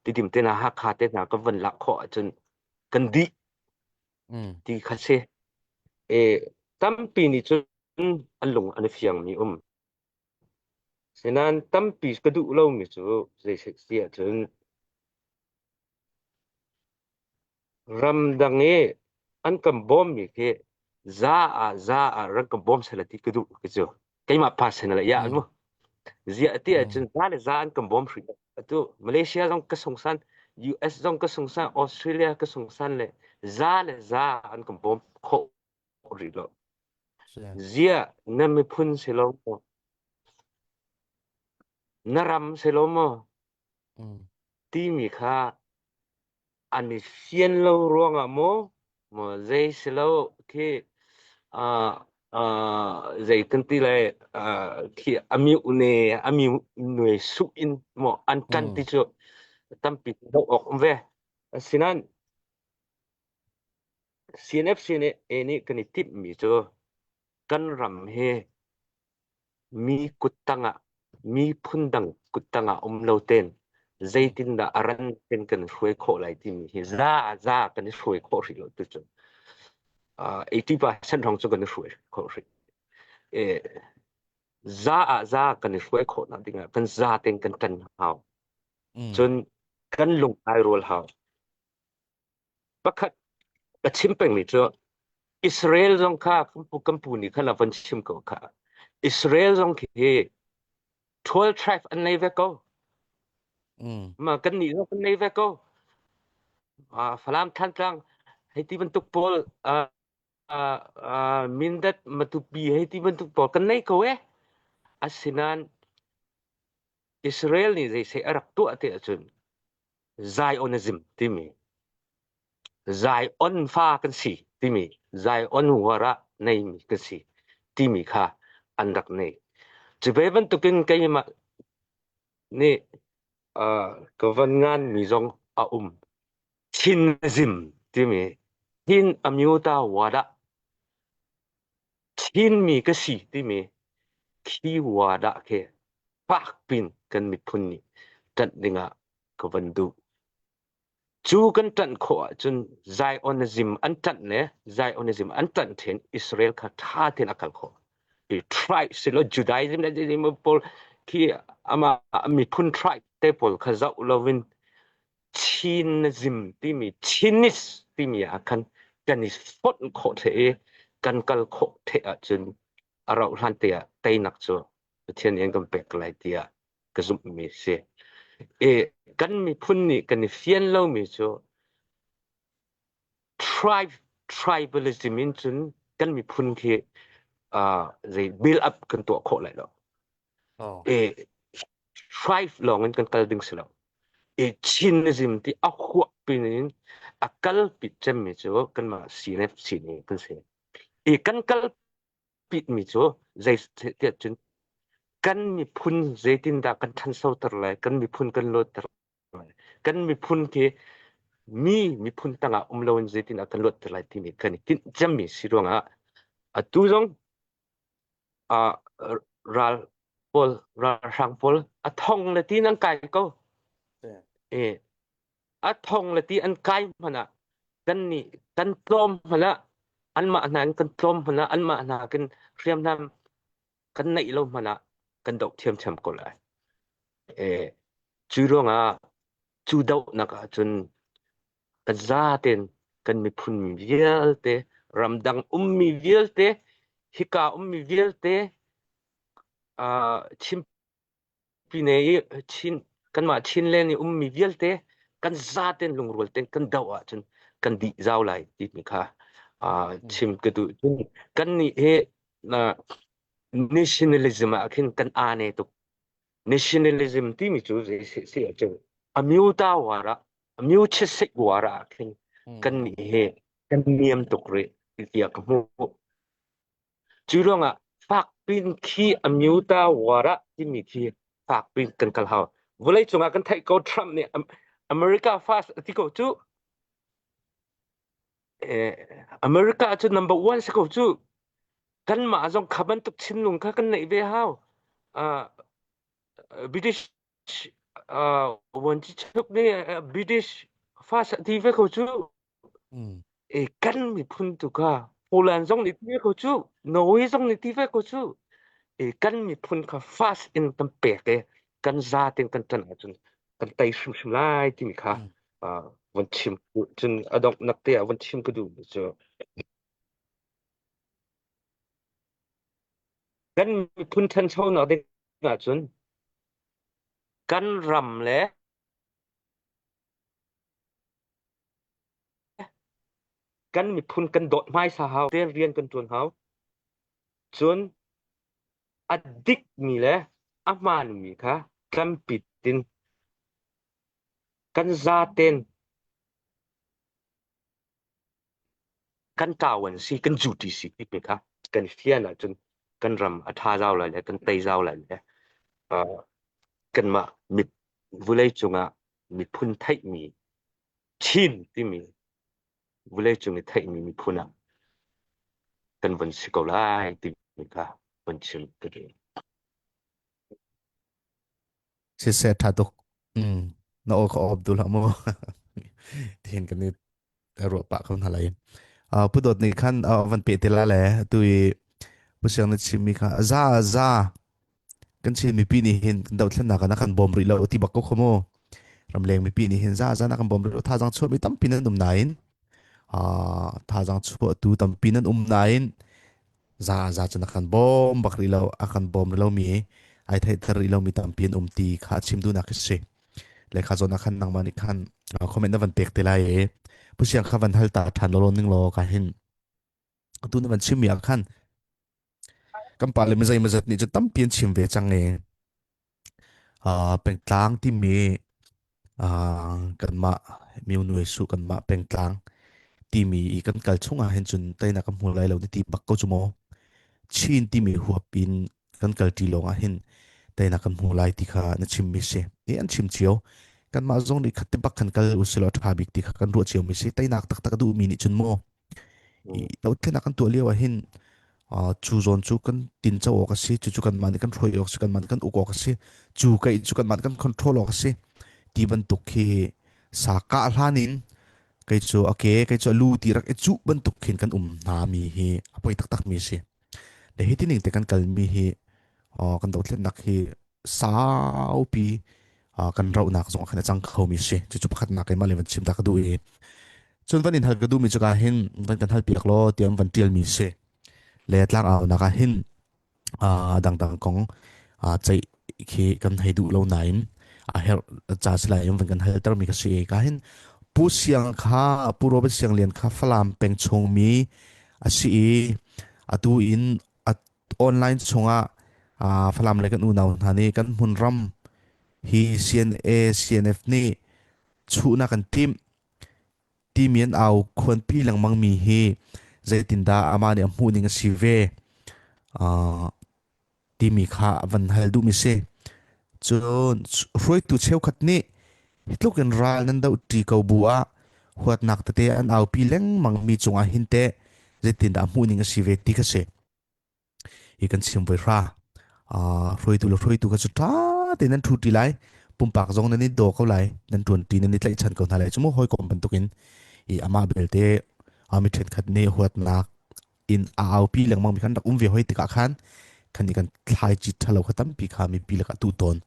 Tidim te hna Hakha te hna kan van lak khawh ahcun kan dih ti kha si. Tampi nih cun an lung an i fiangmi um. Sinain tampi ka duh lomi cu zei si ahcun ramdang i an kan bawmmi khi za ah za ah rak ka bawm sehla ti ka duh ka cu. Keimah personal ah ya mu. Ziah ti ahcun za le za an kan bawm hrim. Atu Malaysia zong ka sungsan, US zong ka sungsan, Australia ka sungsan le za le za an kan bawm khawh rih lo. Ziah na miphun si lo maw? Na ram si lo maw? Timi kha an i fian lo ruangah maw maw zei si lo khi uh, uh, zei kan ti lai uh, khi ami une ami nue su in maw an tan ti cu tampi do awk um ve. Asinain CNFC nih A nih kan i timhmi cu kan ram hi mi kuttang ah miphun dang kuttang ah um lo tein zeitindah a ran ten kan hruai khawh lai timi hi za za kan i hruai khawh hrih lo tu cu 80% hrawng cu kan i hruai khawh hrih. Za ah za kan i hruai khawh nak dingah kan za ten kan ṭan hau. Cun kan lung ai rual hau. Pakhat ka chim pengmi cu Israel zong kha kan pu kan pu nih khan a von chim ko kha. Israel zong khi 12 tribe an nei ve ko. Ma kan nih zong kan nei ve ko. Uh, Falam Thantlang hei ti bantuk pawl uh, uh, uh, Mindat Matupi hei ti bantuk pawl kan nei ko eh. Asinain Israel nih zeisei a rak tuah ti ahcun Zionism timi Zion fa kan si timi Zion war ah neimi kan si timi kha an rak nei. Cu ve bantukin keimah nih uh, ka van nganmi zong a um. Chinism timi Chin Amyota Wada Chinmi ka si timi khi wada khi fak pin kan miphun nih ṭanh dingah ka van duh. Cu kan ṭanh khawh ahcun Zionism an ṭanh le Zionism an ṭanh ṭhen Israel kha ṭha tein a kal khawh. I tribe silo Judaism le pawl khi ama miphun tribe te pawl kha zoh loin Chinism timi Chinese timi ah khan kan i fonh khawh the i kan kal khawh the ahcun a rauh hlan te ah teinak cu Pathian nih an kan pek lai tiah ka zumhmi a si. I kan miphun nih kan i fian lomi cu tribe tribalism in cun kan miphun khi uh, zei build up kan tuah khawh lai lo. Oh. I tribe lawng in kan kal ding si lo. I Chinism ti a huah pin in a kal pi cemmi cu kanmah CNFC nih kan si. I kan kal. biapitmi cu zei tiah cun kan miphun zeitindah kan ṭhansoter lai, kan miphun kan luatter lai, kan miphun khi mi miphun tangah um loin zeitindah kan luatter lai timi kan i tinh cemmi si ruangah atu zong uh, ral pawl ralhrang pawl a thong le tin an kai ko. E a thong le ti an kai hmanh ah kan nih kan tlawm hmanh ah anmah hna in kan tlawm hmanh ah anmah hna kan hriamnam kan neih lo hmanh ah kan doh thiamthiam ko lai. E, cu ruangah cu dohnak ahcun kan zaten kan miphun vialte ramdang ummi vialte hika ummi vialte uh, Chin Pine i Chin kanmah Chinland i ummi vialte kan zaten lungrual ten kan doh ahcun kan dih zau lai timi kha uh, chim ka duh. Cun kan nih hi uh, nationalism ah khin kan aa tuk. Nationalism timi cu zei si ahcun amyota war ah amyochisik war ah khin kan nih hi kan niam tuk rih tiah ka hmuh. Cu ruangah fakpin khi amyuta war ah timi khi fakpin kan kal hau. Vawlei cungah kan theih ko Trump nih America first a ti ko cu. Eh, America cu number one si ko cu. Kanmah zong kha bantuk thinlung kha kan neih ve hau. Uh, British uh, vuanci chuk nih British first a ti ve ko cu. E kan miphun tu kha Poland zong nih ti ve ko cu Norway zong nih ti ve ko cu e kan miphun kha fast in kan pek e kan za ten kan ṭan ahcun kan tei hrimhrim lai timi kha von chim cun a donghnak te ah von chim ka duh mi cu kan miphun ṭhanchonak ding ahcun kan ram le Kan miphun kan dawt hmaisa hau, te rian kan ṭuan hau. Cun a dikmi le a hmaanmi kha tlampit in kan zaten kan ṭau an si, kan duty si ti kha kan fian ahcun kan ram a ṭha zau lai le kan tei zau lai le uh, kanmah mit vulei cungah miphun theihmi Chin timi vawleicung i theihmi miphun ah kan vun si ko lai timi kha vun chim ka duh. Siseh ṭha tuk. Mm. Na aw ka awp dul hlah mu. Tihin kan i ruah pah ko hna lai. Uh, Pu Dawt nih khan uh, van pe te la le tu i Pu Siang na chimmi kha za za kan Chin mipi nih hin kan dothlennak ah na kan bawm rih lo ti bak ko kho mu. Ramleng mipi nih hin za za na kan bawm rih lo thazaang chuah mi tampi nan um nain uh, thazaang chuahtu tampi nan um nain za za cu na kan bawm bak rih lo a kan bawm rih lo mi ai theihter rih lo mi tampi an um ti kha chim duhnak si le kha zawn ah khan nangmah nih khan comment na van pek te lai i pu siang kha van hal ta ṭhan lo ning law ka hin tu na van chim mi ah khan kan pa le mizei mazat nih cu tampi an chim ve cang i pengtlang timi kanmah myo su kanmah pengtlang timi i kan kal chung ah hin cun teinak kan hmu lai lo na ti bak ko cu maw Chin timi huap in kan kalṭi lawng ah hin teinak kan hmu lai ti kha na chimmi si ni an chim cio kanmah zong nih khat te bak khan kal usilo ṭha bik ti kha kan ruah cio mi si teinak taktak a duhmi nih cun maw i dothlennak kan tuah lio ah hin cu zawn cu kan tinco awk a si cu cu kanmah nih kan hruai awk a si kanmah nih kan uk awk a si cu kai cu kanmah nih kan control awk a si ti bantuk khi sa kah hlan in kei cu a ke kei cu a lu ti rak i cuh bantuk khin kan um hna mi hi a poi taktak mi si le hi tining te kan kal mi hi kan dothlennak hi saupi kan rauhnak zong khan a cang kho mi si cucu pakhatnak keimah le van chim ta ka duh i cun van in hal ka duh mi cu ka hin van kan hal piak law tiah van tial mi si le tlang au nak ah hin dangdang kong ceih khi kan hei duh lo nain a herh ca si lai van kan halter mi ka si ka hin Pu Siang kha Pu Robert Siang Lian kha Falam peng chung mi a si i atu in online chungah Falam le kan unau hna nih kan hmunram hi CNA CNF nih chuhnak kan timh timi an au khuanpi lengmang mi hi zeitindah amah nih a hmuh ning a si ve. Uh, timi kha a van hal duhmi si. Cun hruaitu cheukhat nih hi tluk in ral nan doh ṭi ko bu ah huatnak tete an aupi lengmang mi cungah hin teh zeitindah hmuh ning a si ve ti kha si. Hi kan chim voi hra. Uh, hruaitu le hruaitu kha cu ṭha tein nan ṭhu ṭi lai. Pumpak zong nan i daw ko lai. Nan ṭuan ṭi nan i tlaihchan ko hna lai. Cu mu hawikom bantukin i amah belte mi ṭhenkhat nih huatnak in a aupi lengmang mi khan rak um ve hoi tikah khan khan i kan thlaici ṭhalo kha tampi kha mipi lakah tu tawn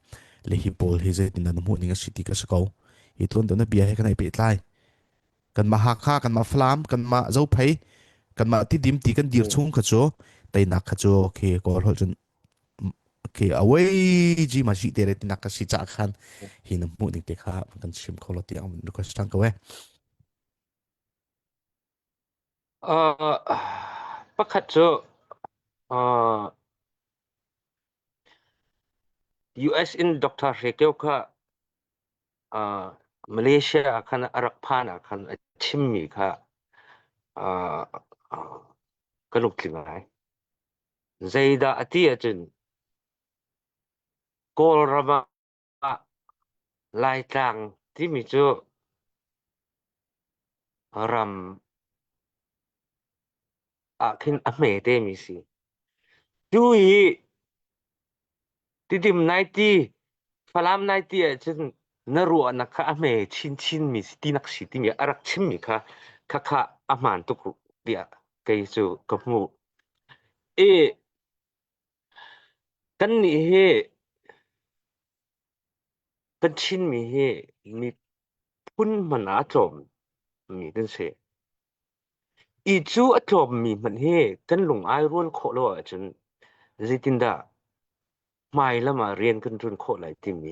le hi pawl hi zeitin dah na hmuh ning a si ti ka si ko hi tuan na bia he kan ai pehtlai kanmah Hakha kanmah Falam kanmah Zophei kanmah Tidim ti kan dir chung kha cu teinak kha cu khi kawl holh cun khi away ji ma si te re tinak ka si cha khan hi na hmuh ning te kha kan chim kho lo tiang request tang ko e Uh, pakhat cu uh, US in Dr. Hre Kio kha uh, Malaysia ah khan a rak phan ah khan a chimmi kha uh, uh, ka lungtli ngai. Zeidah a ti ahcun Kawlram ah Laitlang timi cu ram ah khin a hme temi si. Tu hi Tidim nai ti, Falam nai ti ahcun na ruahnak kha a hme chinchin mi si tinak si timi a rak chimmi kha khakha a hmaan tuk tiah kei cu ka hmuh. I kannih hi kan Chinmi hi miphun hmanh ah a tlawmmi kan si. I cu a tlawmmi hmanh hi kan lung ai rual khawh lo ahcun zeitindah hmailam ah rian kan ṭuan khawh lai timi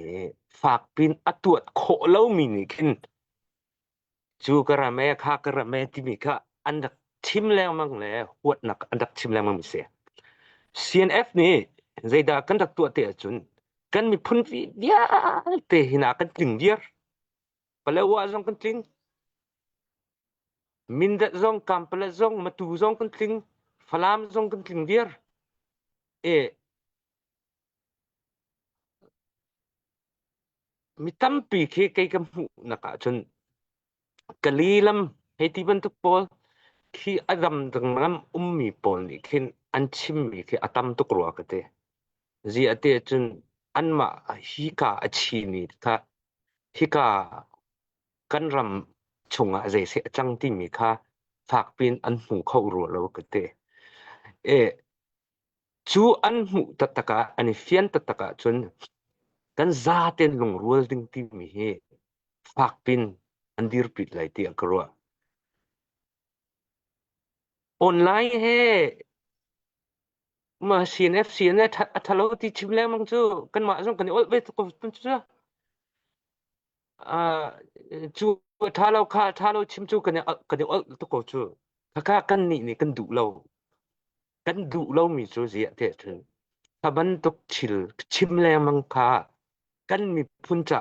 fakpiin a tuat khawh lomi nih khin cu ka ram e kha ka ram e timi kha an rak chim lengmang le huatnak an rak chim lengmang mi si. CNF nih zeidah kan rak tuah te ahcun kan miphun vialte hina kan tling viar. Palawa zong kan tling. Mindat zong, Kampala zong, Matu zong kan tling. Falam zong kan tling viar. E Mi tampi khi kei ka hmuhnak ahcun Kali lam hei ti bantuk pawl khi a dam ram ummi pawl nih khin an chimmi khi a tam tuk rua ka ti. Ziah ti ahcun anmah hika a chimi kha hika kan ram chungah zeiseh a cang timi kha fakpiin an hmu kho rua lo ka ti. E, Cu an hmuh taktak ah, an i fian taktak ahcun kan zaten lungrual ding timi hi fakpin an dirpi lai tiah ka ruah. Online he ma CNF CNF a thalo ti chim lengmang cu kanmah zong kan i olh ve tuk ko cu. Cu a ṭha lo kha ṭha lo chim cu kan i kan i olh tuk ko cu. Khakha kan nih nih kan duh lo. Kan duh lomi cu ziah tiah cun kha bantuk thil chim lengmang kha kan miphun ca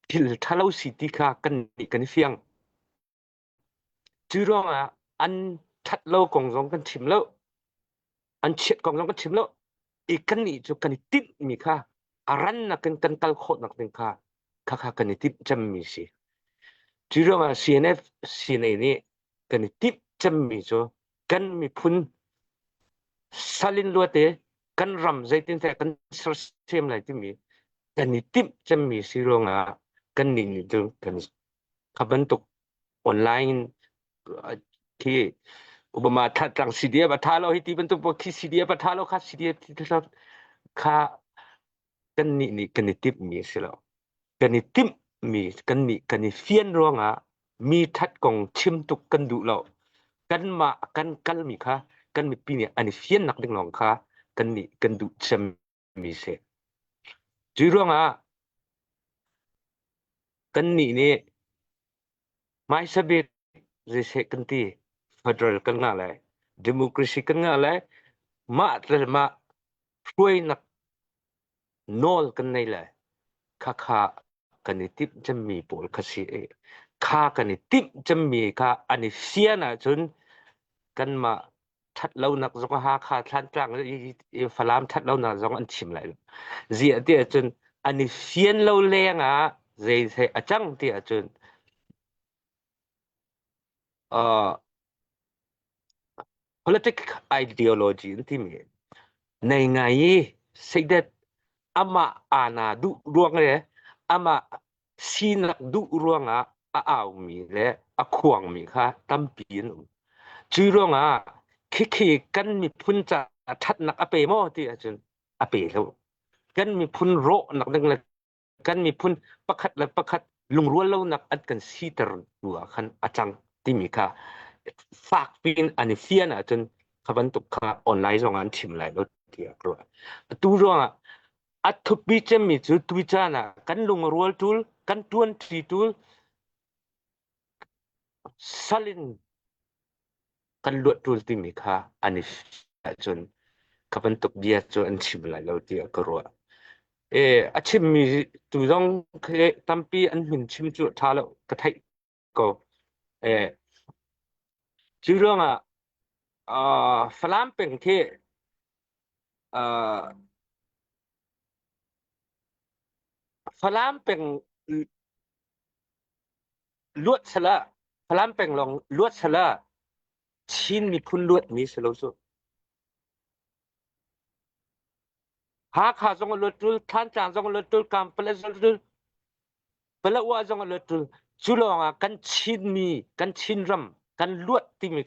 thil ṭhalo si ti kha kan nih kan i fiang. Cu ruangah an ṭhat lo kong zong kan chim lo. An chiat kong zong kan chim lo. I kannih cu kan i tinhmi kha a rannak in kan kal khawhnak ding kha khakha kan i timh cemmi si. Cu ruangah CNF CNA nih kan i timh cemmi cu kan miphun salin luate kan ram zeitintiah kan sersiam lai timi kan i timh cemmi si ruangah kan nih nih cu kan kha bantuk online khi Obama tlang CDF a tha lo hi ti bantuk khi CDF a tha lo kha CDF kha kan nih nih kan i timh mi a si lo kan i timh mi kan nih kan i fian ruangah mi that kong chim tuk kan duh lo kanmah kan kal mi kha kan mipi nih an i fian nak ding lawng kha kan nih kan duh cem mi si cu ruangah kan nih nih hmaisa bik zeiseh kan ti federal kan ngah lai democracy kan ngah lai mah le mah hruainak nawl kan nei lai khakha kan i timh cemmi pawl kha si i kha kan i timh cemmi kha an i fian ahcun kanmah ṭhat lonak zong Hakha Thlantlang i Falam ṭhat lonak zong an chim lai lo. Ziah ti ahcun an i fian lo leng ah zei zei a cang ti ahcun uh, politic ideology an timi nei ngai i seidet amah ana duh ruang le amah sinak duh ruangah a aumi le a khuangmi kha tampi an um. Cu ruangah khikhi kan miphun ca ṭhatnak a pe maw ti ahcun a pe lo. Kan miphun rawhnak ding le kan miphun pakhat le pakhat lungrual lonak an kan siter tu ah khan a cang timi kha fak piin an i fian ahcun kha bantuk kha online zong ah an chim lai lo tiah ka ruah. Atu ruangah a thupi cemmi cu tuicaan ah kan lungrual ṭul, kan ṭuanṭi ṭul, sal in kan luat ṭul timi kha an i ahcun kha bantuk bia cu an chim lai lo tiah ka ruah. E, a chimmi tu zong khi tampi an min chim cu ṭha lo ka theih ko. E, cu ruangah uh, Falam peng khi uh, Falam peng luat sala Falam peng lawng luat sala Chin miphun luatmi si lo cu. Hakha zong a luat tul, Thantlang zong a luat tul, Kampala zong a luat tul, Paletwa zong a luat tul. Cu lawng ah kan Chinmi, kan Chinram, kan luat timi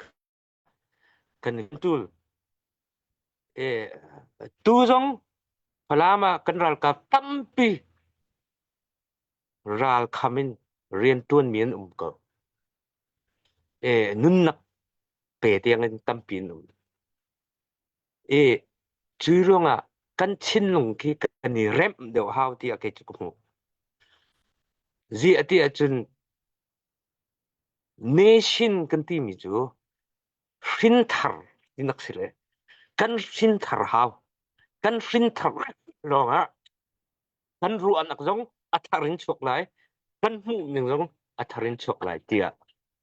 kan in tul. E, tu zong Falam ah kan ralkap tampi ralkham in rianṭuanmi an um ko. E, nunnak pe tiang in tampi an um. E, cu ruangah kan thinlung khi kan i remh deuh hau tiah kei cu ka hmuh. Zi a ti ahcun nation kan timi cu hrinthar tinak si le kan hrinthar hau. Kan hrinthar lawngah kan ruahnak zong a thar in chuak lai kan hmuh ning zong a thar in chuak lai tiah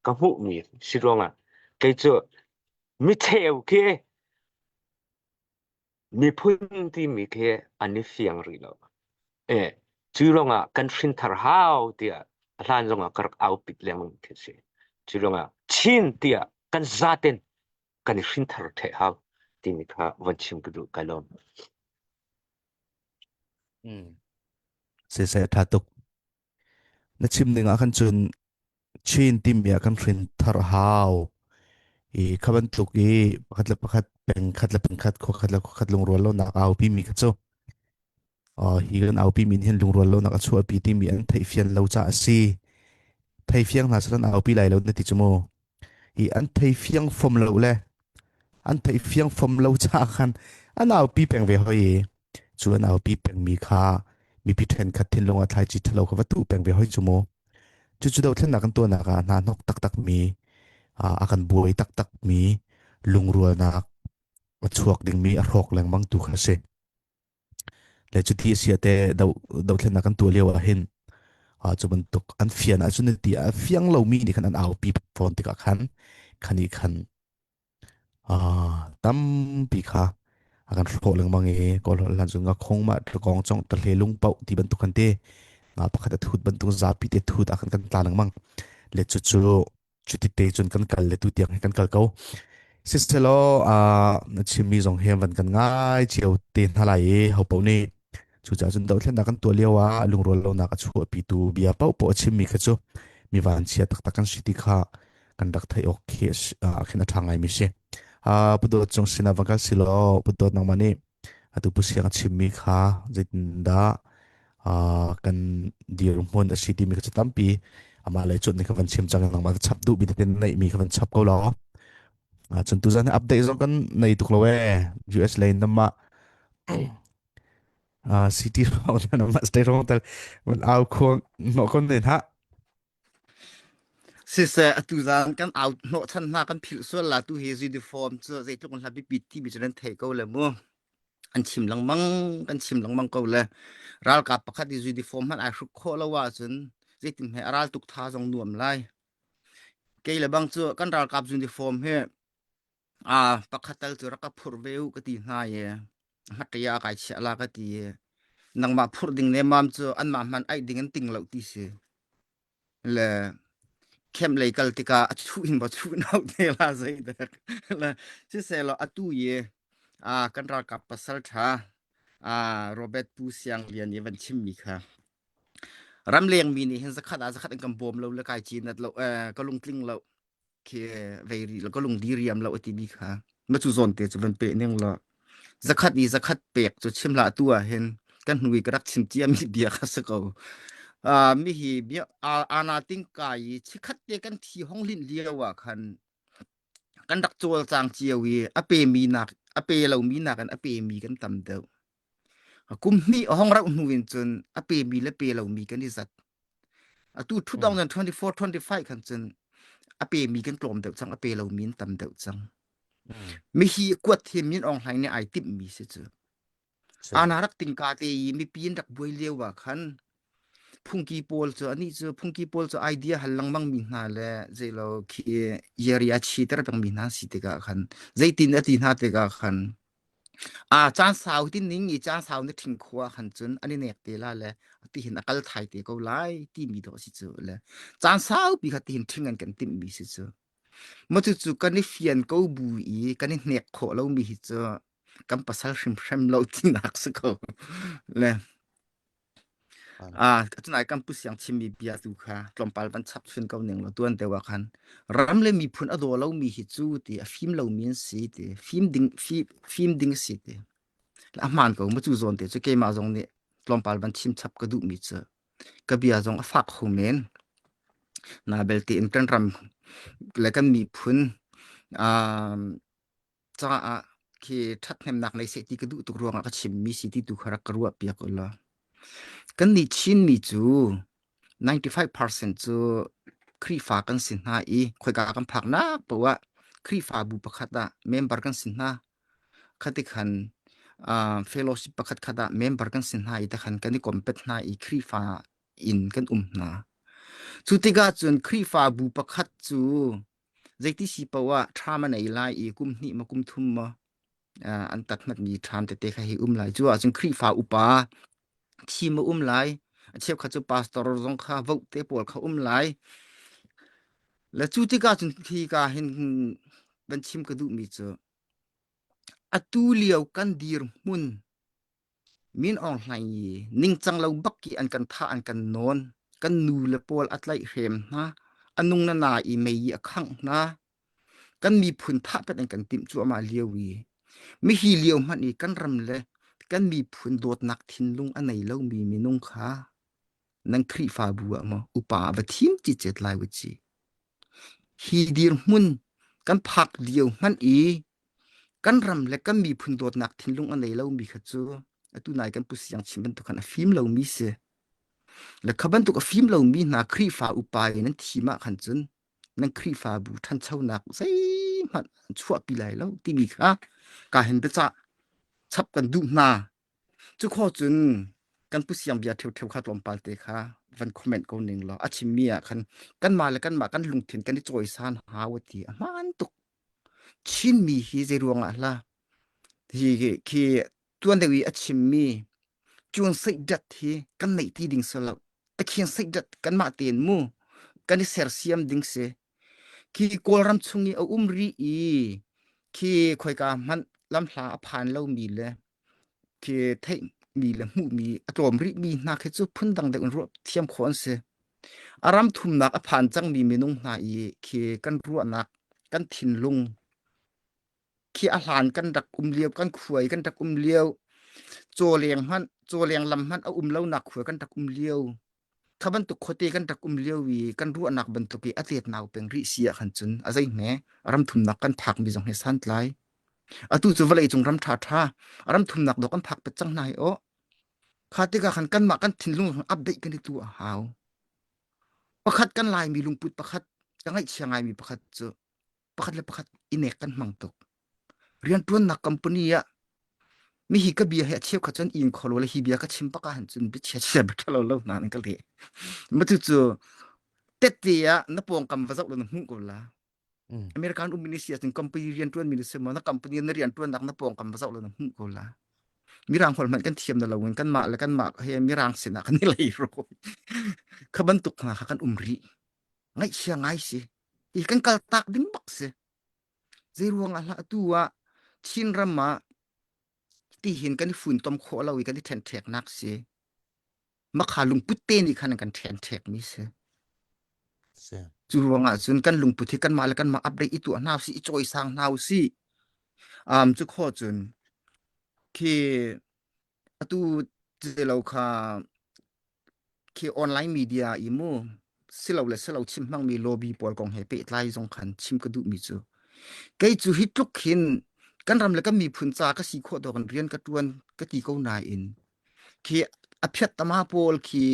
ka hmuhmi si ruangah kei cu micheu khi miphun timi khi an i fiang rih lo e cu ruangah kan hrinthar hau tiah a hlan zongah ka rak aupit lengmang khi si cu ruangah Chin tiah kan zaten kan i hrinthar theh hau timi kha von chim ka duh ka lawm. Siseh ṭha tuk. Na chim ning ah khan cun Chin timi ah kan hrin thar hau. I kha bantuk i pakhat le pakhat peng khat le peng khat khua khat le khua khat lungrual lonak a aupi mi kha cu uh, hi kan aupi mi nih hin lungrual lonak a chuahpi timi an theihfian lo caah a si. Theifiang hna seh an aupi lai lo na ti cu mu. I an theifiang fom lo le an theihfiang fom lo caah khan an aupi peng ve hoi i cu an aupi pengmi kha mipi ṭhenkhat thinlung ah thlaici ṭhalo kha va tuh peng ve hoi cu mu. Cucu dothlennak kan tuahnak ah hna hnok taktak mi a kan buai taktak mi lungrualnak a chuak dingmi a hrawk lengmang tu kha a si. Le cuti a si ah teh do dothlennak kan tuah lio ah hin cu bantuk an fian ahcun ti a fiang lomi nih khan an aupi fawn tikah khan khani khan tampi kha a kan hrawh lengmang i kawl holh hlan cu nga khong ma tlakong chong ta hle lung pauh ti bantuk kan ti nga pakhat a thut bantuk zapi te thut ah khan kan tla lengmang le cu cu cuti te cun kan kal le tu tiang hi kan kal ko siselaw na chimmi zong hi van kan ngai cio te hna lai i hopo nih cucaah cun dothlennak kan tuah lio ah lungrual lonak a chuahpitu bia paohpaoh a chimmi kha cu mi vanchia taktak kan si ti kha kan rak theih awk khi khin a ṭha ngaimi si. Pu Dawt cung sinah va kal silaw Pu Dawt nangmah nih atu Pu Siang a chimmi kha zeitindah kan dirhmun a si timi kha cu tampi amah lei cuanh nih kha van chim cang nangmah chap duhmi te neihmi kha van chap ko law. Cun tuzan hi update zong kan nei tuk lo ee US lei namah city rong namah state rong tal au khuang no kon den ha Siseh atu zan kan au hnawhchan hna kan philh sual la tu hi uniform cu zeitluk in hla biapit timi cu nan thei ko le mu. An chim lengmang kan chim lengmang ko le ralkap pakhat i uniform hmanh ai hruk khawh lo ahcun zeitin hme a ral tuk tha zong nuam lai. Kei le bang cu kan ralkap uniform hi. Ah pakhat tal cu rak ka phurh ve u ka ti hna i hmaṭi ah kai chiah la ka ti i nangmah phurh ding nemmam cu anmah hmanh aih ding an ting lo ti si. Le camp lei kal tikah a chuh in ba chuh nau te la zei dek. Le siselaw atu i ah kan ralkap pasal ṭha ah Robert Pu Siang Lian i van chimmi kha ramleng mi nih hin zakhat ah zakhat in kan bawm lo le kai cinat lo eh ka lungtling lo khi vei ri lo ka lung di riam lo ti mi kha ma cu zawn te cu van pe ning lo zakhat i zakhat pek cu chim hlah tu ah hin kan hnu i ka rak chim cia mi bia kha si ko uh, mi hi bia ana ting kai i chikhat te kan thi hong lin lio ah khan kan rak cawl cang cio i a pe mi nak a pe lo mi nak in a pe mi kan tam deuh kum hnih hong rauh hnu in cun a pe mi le pe lo mi kan i zat Atu 2024 25 khan cun a pemi kan tlawm deuh cang, a pe lomi an tam deuh cang. Mihi kuat hi Min Aung Hlaing nih ai timhmi si cu. Ana rak tingka te i mipi an rak buai lio ah khan phungki pawl cu anih cu phungki pawl cu idea hal lengmang mi hna le zeilo khi area chi ter peng mi hna si tikah khan zeitin a ti hna tikah khan Aa caan sau ti ning i caan sau na ṭhing khua khan cun an i nek te la le tihin a kal thai te ko lai timi dawh si cu le caan saupi kha tihin ṭhing an kan timhmi si cu. Maw cucu kan i fian ko bu i kan i hnek khawh lomi hi cu kan pasal hrimhrim lo tinak si ko. Le Ah, tunai kan pu siang chimmi bia tu kha tlawmpal van chap chun ko ning law tuan deuh ah khan ram le miphun a daw lomi hi cu ti a fim lomi an si ti fim ding fim ding si ti a hmaan ko mu cu zawn te cu keimah zong nih tlawmpal van chim chap ka duhmi cu ka bia zong a fak kho men na belte in kan ram le kan miphun um, caah khi ṭhathnemnak nei seh ti ka duh tuk ruangah ka chimmi si ti tu kha rak ka ruah piak u law. Kannih Chinmi cu 95% cu Khrihfa kan si hna i khoika kan phaknak paoh ah Khrihfabu pakhat ah member kan si hna. Khati khan uh, fellowship pakhat khat ah member kan si hna i takhan kan i kompet hna i Khrihfa in kan um hna. Cu tikah cun Khrihfabu pakhat cu Zeiti si paoh ah ṭham a nei lai i kum hnih maw kum thum maw an tat hmatmi ṭham tete kha hi um lai. Cu ahcun Khrihfa upa thim a um lai. A cheukhat cu pastor zong kha vote te pawl kha um lai. Le cu tikah cun hi ka hin van chim ka duhmi cu atu lio kan dirhmun Min Aung Hlaing i ningcang lo bak i an kan thah an kan nawn. Kan nu le pawl a tlaihhrem hna. A nung na na i mei i a khangh hna. Kan miphun thah pet an kan timh cuahmah lio i mihi lio hmanh i kan ram le kan miphun dawtnak thinlung a nei lomi minung kha nan Khrihfabu ah maw upa ah va thim cicet lai u ci. Hi dirhmun kan phak lio hmanh i kan ram le kan miphun dawtnak thinlung a nei lomi kha cu atu nai kan pu siang chim bantuk khan a fim lomi si. Le kha bantuk a fim lomi hna Khrihfa upa in an thim ah khan cun nan Khrihfabu ṭhanchonak zeihmanh an chuahpi lai lo timi kha ka hin biacah chap kan duh hna. Cu kho cun kan pu siang bia ṭheuṭheu kha tlawmpal te kha van comment ko ning law a chimmi ah khan kanmah le kanmah kan lungthin kan i cawisan hau ti a hmaan tuk. Chinmi hi zei ruangah hla hi khi tuan deuh i a chimmi cun seihdat hi kan neih ti ding si lo. Takhian seihdat kanmah tein mu kan i sersiam ding si. Khi Kawlram chung i a um rih i khi khoika hmanh lamhla a phan lomi le khi theihmi le hmuhmi a tlawm rihmi hna khi cu phundang deuh in ruah thiam khawh an si. A ram thumnak a phan cangmi minung hna i khi kan ruahnak, kan thinlung khi a hlan kan rak um lio, kan khuai kan rak um lio, cawleng hmanh, cawleng lam hmanh a um lonak khua kan rak um lio, kha bantuk khuate kan rak um lio i kan ruahnak bantuk i a tetnau peng rih si ah khan cun a zei hme ram thumnak kan phakmi zong hi santlai. Atu cu vawlei cung ram ṭhaṭha ram thumnak dawh kan phak pet cang hna hi aw. Kha tikah khan kanmah kan thinlung update kan i tu a hau. Pakhat kan Laimi lungput pakhat ka ngaihchia ngaimi pakhat cu pakhat le pakhat i nek kan hmang tuk. Rianṭuannak company ah mihi ka bia hi a cheukhat cun in kholo le hi bia ka chim bak ahhin cun biachia chia bia ṭhalo lo hna in ka leh. Matu cu tette ah na pawngkam va zoh law na hmuh ko la. American um ni si ahcun company rian ṭuan mi na si maw na company na rian ṭuannak na pawngkam va zoh law na hmuh ko la. Mirang holh hmanh kan thiam na lo in kanmah le kanmah he mirang sinah kan i lei ro. Kha bantuk hna kha kan um rih. Ngaihchia ngai si. I kan kal tak ding bak si. Zei ruang ah hlah atu ah Chin ram ah tihin kan i funtom khawh lo i kan i ṭhenṭheknak si. Makha lungput te nih khan kan ṭhenṭhekmi si. Si. Cu ruangah cun kan lungput hi kanmah le kanmah update i tuah hna usih, i cawisang hna usih. Um, cu khawh cun khi atu lo kha khi online media i mu silo le silo chim hmangmi lobby pawl kong he pehtlai zong khan chim ka duhmi cu kei cu hi tluk hin kan ram le kan miphun ca ka si khawh tawk in rian ka tuan ka ti ko nain khi a phiat tama pawl khi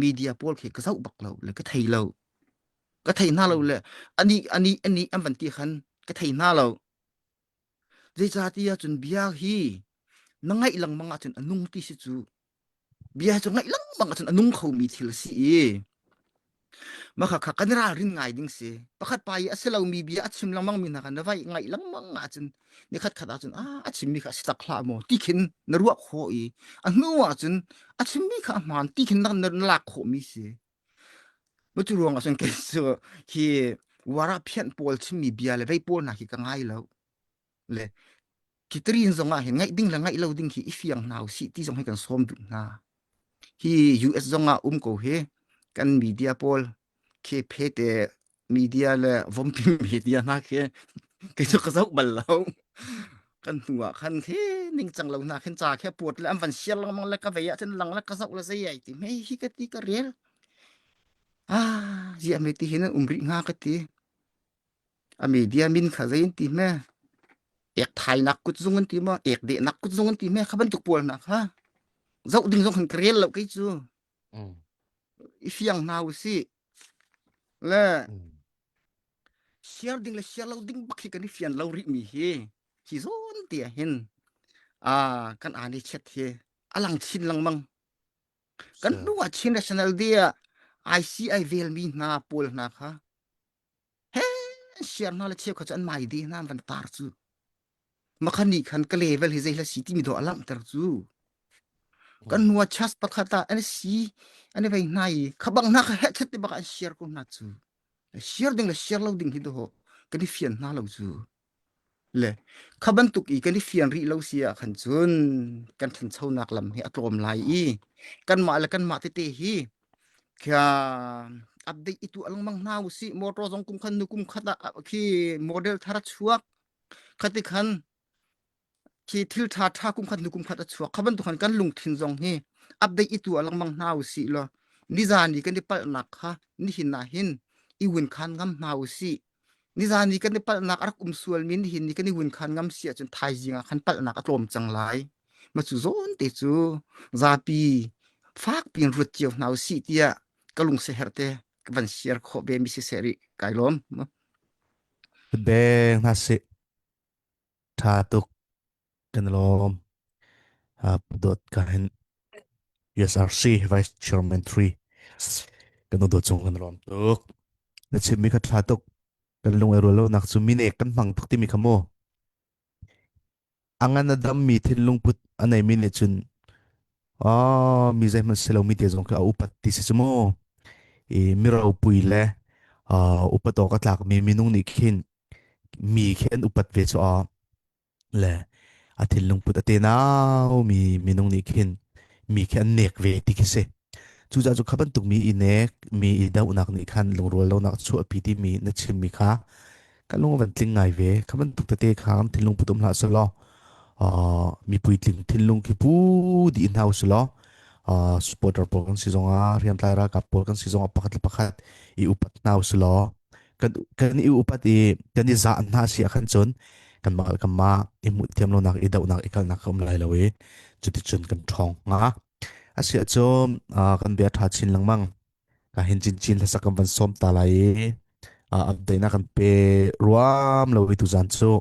media pawl khi ka zoh bak lo le ka thei lo ka thei hna lo le ani ani ani an van ti khan ka thei hna lo zeicahtiah cun bia hi na ngaih lengmang ahcun a nung ti si cu bia cu ngaih lengmang ahcun a nung khomi thil a si i mah kha kan ralrin ngai ding si pakhat pa i a si lomi bia a chim lengmang mi hna kha na vai ngaih lengmang ahcun nikhat khat ahcun a a chimmi kha a si tak hlah maw ti khin na ruah khawh i a hnu ahcun a chimmi kha a hmaan ti khin na na lak khawhmi si ma cu ruang ahcun kei cu hi wara phianh pawl chimmi bia le vei pawl hna khi ka ngai lo le Kitrin zong ah hin ngaih ding le ngaih lo ding khi i fiang hna usih ti zong hi kan sawm duh hna. Hi US zong ah um ko hi kan media pawl khi phete media le vompi media hna khi kei cu ka zoh bal lo. Kan hnu ah khan khi ningcang lo hna khin ca khi puat le an van siar lengmang le ka vei ah cun lang le ka zoh le zei ai ti mei hi ka ti ka rel. Ah, ziah me ti hin an um rih hnga ka ti. A media min kha zei an ti hme? Ek thainak kutzung an ti maw? Ek dehnak kutzung an ti hme? Kha bantuk pawl hna kha zoh ding zong khan ka rel lo kei cu. I fiang hna usih. Le share ding le share lo ding bak hi kan i fian lo rih mi hi hi zawn te ah hin ah kan ani chet hi alang chin lengmang. Kan hnu ah Chin National Day ah ICI velmi hna pawl hna kha he siar hna le cheu kha cu an mai de hna an van tar cu makhan nih khan ka level hi zei hla si timi dawh a langhter cu kan hnu ah chas pakhat ah an si an i vei hna i khabang hna kha heh chet ti bak an share ko hna cu share ding le share lo ding hi do kan i fian hna lo cu le kha bantuk i kan i fian rih lo si ah khan cun kan ṭhanchonak lam hi a tlawm lai i kanmah le kanmah tete hi kha update i tuah lengmang hna usih motor zong kum khan nu kum khat ah khi model thar a chuak khati khan khi thil ṭha ṭha kum khat nu kum khat a chuak kha bantuk khan kan lungthin zong hi update i tuah lengmang hna usih law nizan i kan i palhnak kha nihin ah hin i win khan ngam hna usih Nizan i kan i palhnak a rak um sualmi nihin ni kan i vunkhan ngam si ahcun thaizing ah khan palhnak a tlawm cang lai. Ma cu zawn te cu zapi fak piin ruat cio hna usih tiah ka lungsiaherh te ka van share khawh ve mi siseh rih kai lawm. Deng hna sih. Tha tuk. Kan lawm. Dawt ka hin USRC Vice Chairman 3 kan dawt cung kan lawm tuk. Na chimmi kha tha tuk. Kan lung ai rual lo nak cu minek kan hmang tuk timi kha mu. Angan a dammi thinlung put a neimi nih cun ah mi zeihmanh si lomi te zong khi a upat ti si cu mu. I miropui le upat awk a tlakmi minung nih khin mi khi an upat ve cu a le a thinlung put a tenau mi minung nih khin mi khi an nek ve ti khi si. Cucaah cu kha bantuk mi i nek mi i dohnak nih khan lungrual lonak chuahpi timi na chimmi kha ka lung a van tling ngai ve. Kha bantuk tete kha kan thinlung put um hlah selaw uh, mi puitling thinlung khi pu dih hna usih uh, supporter pawl kan si zongah hriamtlai ralkap pawl kan si zongah pakhat le pakhat i upat hna usih law kan kan i upat i kan i zah hna si ah khan cun kan mah kan mah i hmuh thiam lonak i dohnak i kalnak ka um lai lo i cuticun kan ṭhawng hnga a si ahcun uh, kan bia ṭha chin lengmang ka hin chinchin hlasak kan van sawm ta lai i uh, update na kan pe ruam lo i tuzan cu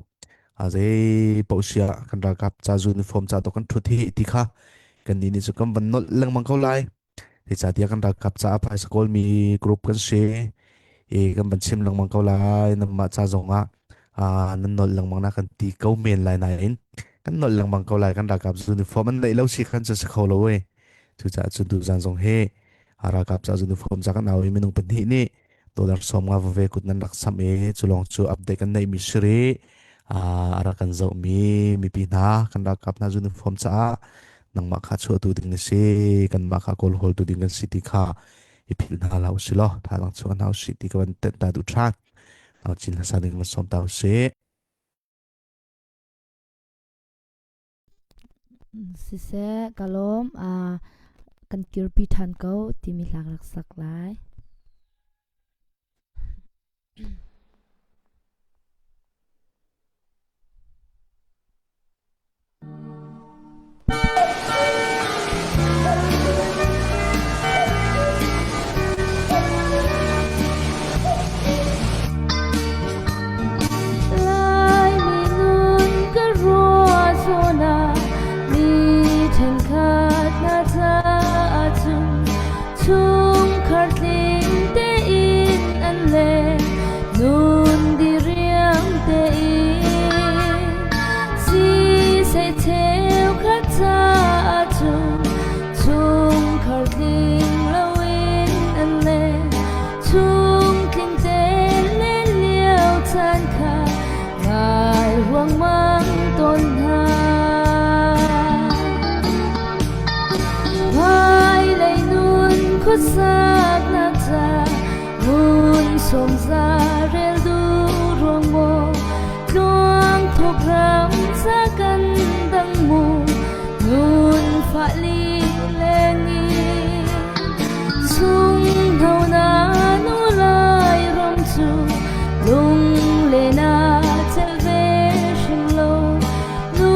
a zei paoh sia kan ralkap ca uniform ca to kan thut hi ti kha kan ni nih cu kan van nolh lengmang ko lai Zeicahtiah kan ralkap caah phaisa kawlmi group kan si. I kan van chim lengmang ko lai nanmah ca zong ah nan nolh lengmang na kan ti ko men lai nain kan nolh lengmang ko lai kan ralkap uniform an neih lo si khan cu si kho lo e. Cucaah cun tuzan zong hi ralkap ca uniform ca kan au i minung pahnih nih dollar 50 vave kut nan rak sam i culong cu update kan neihmi siri a rak kan zohmi mipi hna kan ralkap hna uniform caah nangmah kha chuahtu ding na si kanmah kha kawl hawltu ding kan si ti kha i philh hna hlah usih law thazaang chuah hna usih ti ka van tenh ta duh ṭhan. Chin hlasa ding van sawm ta usih. Siseh, ka lawm. Kan kirpi ṭhan ko timi hla ka rak sak lai. Laimi nun ka ruah zawn ah mi ṭhenkhat hna caah cun chungkhar tling tein an le nun diriam tein siseh cheukhat caah cun chungkhar tling loin an le Chungtling te len lio caan kha ngai ruangmang tawn hna. Hmailei nun khuasaknak ca ngun sawmza rel duh ruang maw tluang thok ram ca kan dang mu nun fah li lengin Sung na nu lai ram cu lung le na cel ve hrim lo nu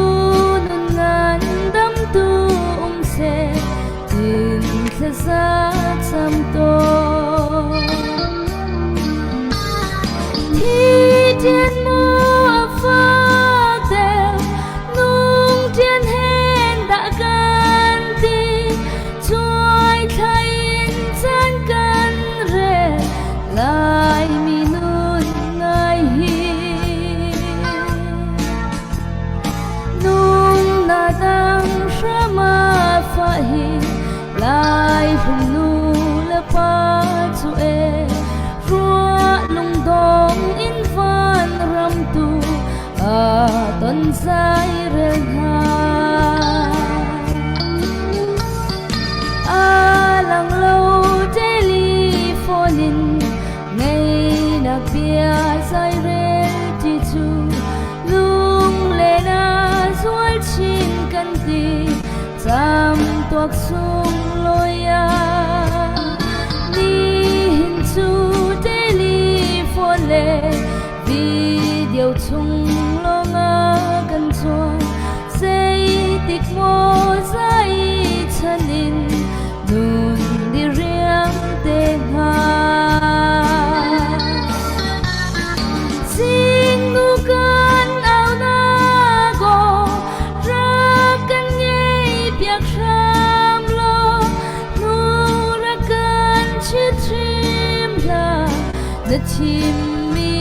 nun ngan dam tu um se tin thlaza cham to Thi thiên mu a fak del nung thiên hen đã gan ti Cuai thla in caan kan rel Laimi nun ngai hi. Nung na dang hram a fah hi Lai hlum nu le pa cu e ruah lungdong in van ram tu a ton zai rel hna. A lang lo telephone in ngeinak bia zai rel ti cu lunglen a zual chin kan ti cam tuak sung loya nihin cu telephone le video chung lawngah kan chuan zeitik maw zai chan in nun diriam te hnga Zingnu kan au nak aw rak kan ngei piak hram law nu rak kan chit hrim hlah na thimmi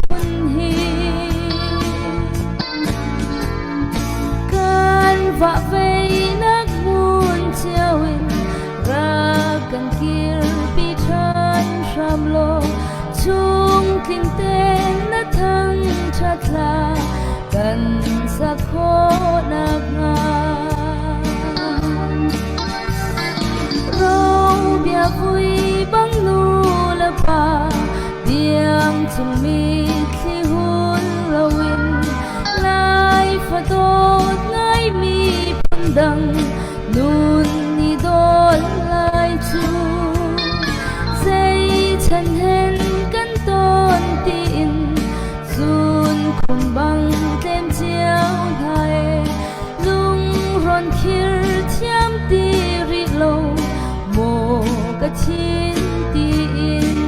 phun hi kan vah veinak hmun cio in rak kan kirpi ṭhan hram law chung tling ten na thang ṭhat hla kan sak khawh nakhnga Ro bia vui bang nu le pa biang chung mitthli hun loin Lai fadawt ngaimi phundang nun ni dawt lai cu zei chan hen kan ton tiin zun khum bang tlem cio hna e lungron khir thiam ti rih lo maw ka thin tiin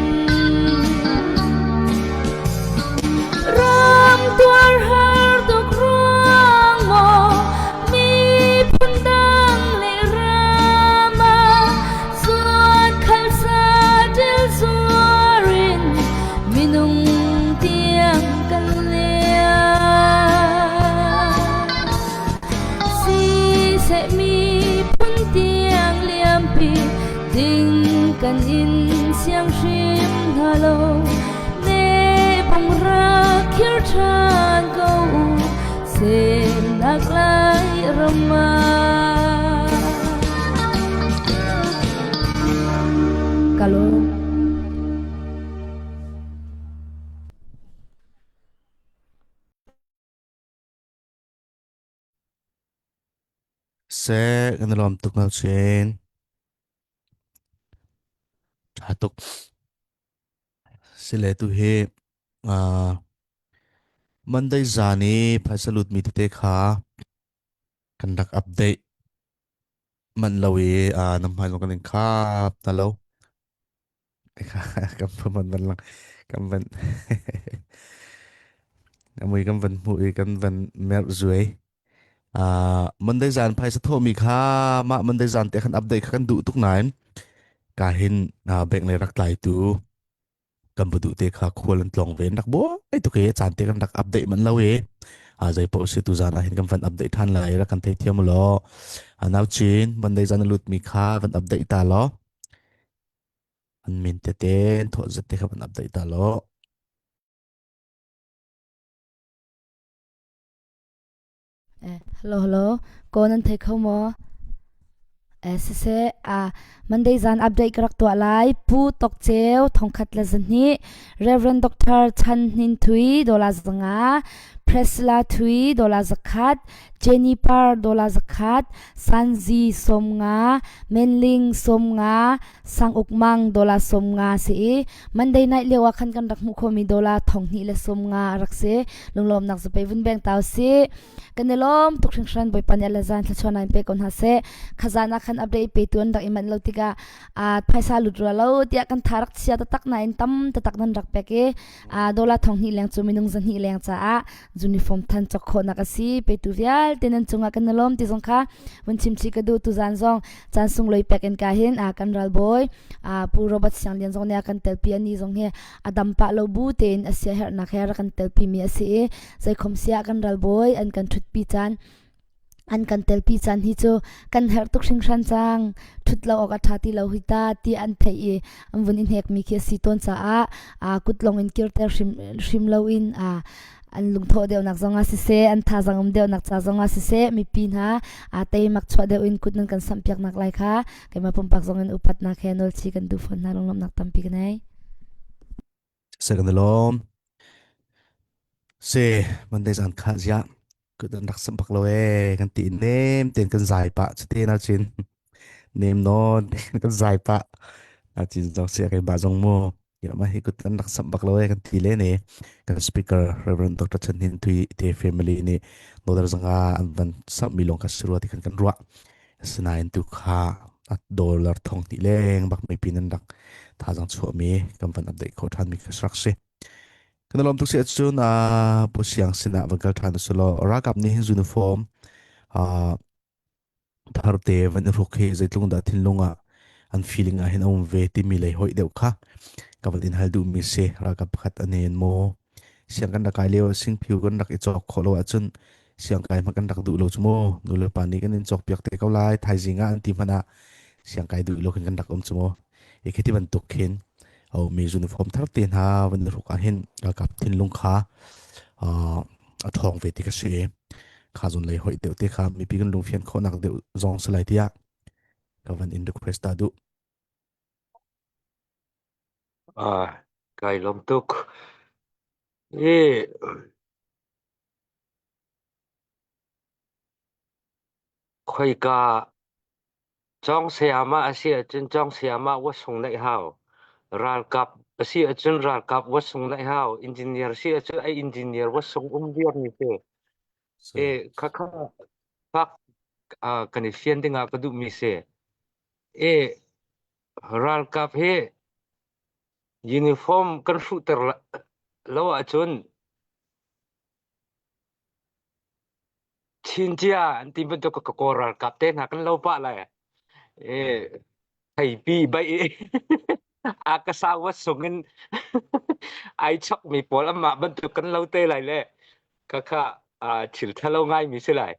Ram tuar har tuk ruang maw miphun dang le ram ah zuat khal sa ṭil zuar in lo ne bung rak khir ṭhan ko u semnak lai ram ah. Ka lawm. Seh kan i lawm tuk nal chin. Ṭha tuk. Sile tu hi uh, Monday zan i phaisa lutmi tete kha kan rak update manh lo i uh, nam hmai zong kan in khap na lo. Kan van van lang kan van mui kan van hmuh i kan van merh zuai. Uh, Monday zan phaisa thawhmi kha mah Monday zan te khan update kha kan duh tuk nain ka hin uh, bank lei rak tlaitu kan bu duh te kha khual an tlong ve rak buai tuk e caan te kan rak update man lo e a zei paoh si tu zan ah hin kan van update than lai rak kan thei thiam law anau chin Monday zan a lut mi kha van update ta law an min tete thawh zat te kha van update ta law Eh, hello hello. Ko nan thei kho maw? Eh, siseh, ah, Monday zan update ka rak tuah lai. Pu Tok Ceu, thongkhat le zahnih, Reverend Dr. Chan Hnin Thui, dola zanga, Priscilla Thui, dola zakhat, Jenny Par, dola zakhat, Sanzi somnga, Menling somnga, Sang Uk Mang, dola somnga si i Monday night lio ah khan kan rak hmuh khomi dola 2 le 50 rak si. Lunglawmnak zapei vun beng tau si. Kan i lawm tuk hringhran Bawipa nih le zan thluachuah in pe ko hna seh. Khazan ah khan update pe tu an rak i manh lo tikah a phaisa lut rua lo tiah kan tha rak chia taktak nain tam taktak nan rak pek i a dola 2 leng cu minung 2 leng caah uniform than chok khawhnak a si petu vialte nan cungah kan i lawm ti zong kha vun chim chih ka duh tu zan zong caan sunglawi pek in ka hin a kan ralbawi a Pu Robert Siang Lian zong nih a kan telpi ani zong hi a dam pah lo bu tein a sia herhnak he rak kan telpi mi a si i zeikhom sia kan ralbawi an kan thutpi caan an kan telpi caan hi cu kan herh tuk hringhran cang thut lo awk a tha ti lo hi ta ti an theih i an vun i hnek mi khi a si tawn caah a kut long in kirter hrim hrim lo in a an lungthawh deuhnak zongah siseh an thazang um deuhnak ca zongah siseh mipi hna a teimak chuah deuh in kut nan kan samh piaknak lai kha keimah pumpak zong in upatnak he nawlchi kan duh fawn hna lunglawmhnak tampi ka nei. Second lawm se Monday zan kha zia kut an rak sam bak lo e kan ti nem ten kan zai pa chute na chin nem non kan zai pa na chin zong sia kai ba zong mu ya ma hi kut an rak sam bak lo e kan ti le ne kan speaker Reverend Dr. Chan Hin Thui te family ni nodar zanga an van sam mi long ka sirwa ti kan kan ruwa Asinain tu kha a dollar thong ti leng bak mipi nan rak thazang chuahmi kan van update kho ṭhan mi kha rak si. Kan lawm tuk si ahcun Pu Siang sinah van kal ṭhan usulaw ralkap nih hin uniform tharte van i hruk hi zeitlung dah thinlung ah an feeling ah hin a um ve timi lei hoih deuh kha ka van in hal duhmi si ralkap pakhat an in maw siang kan rak kai lio singphiu kan rak i cawk khawh lo ahcun siang kai hmanh kan rak duh lo cu mu nu le pa nih kan in cawk piak te ko lai thaizing ah an ti hmanh ah siang kai duh lo khin kan rak um cu mu i khi ti bantuk khin o mi uniform thar te hna van i hruk ah hin ralkap thinlung kha a ṭhawng ve ti ka si i kha zon lei hoih deuh te kha mipi kan lungfian khawhnak deuh zong si lai tiah ka van in request ta duh. Ah, kai lawm tuk. I khoika cawng sayama a si ahcun cawng sayama wasung naih hau. Ralkap a si ahcun ralkap wasung naih hau. Engineer si ahcun ai engineer wasung um viar mi si. So, E khakha fak kan i fian dingah ka duh mi si. E Ralkap hi uniform kan hruhter lo ahcun Chinchia an ti bantuk ka Kawl ralkap te hna kan lo pah lai. E, theipi bai a ka sau sung in ai chok mi pawl amah bantuk kan lo te lai le khakha thil thalo ngai mi si lai.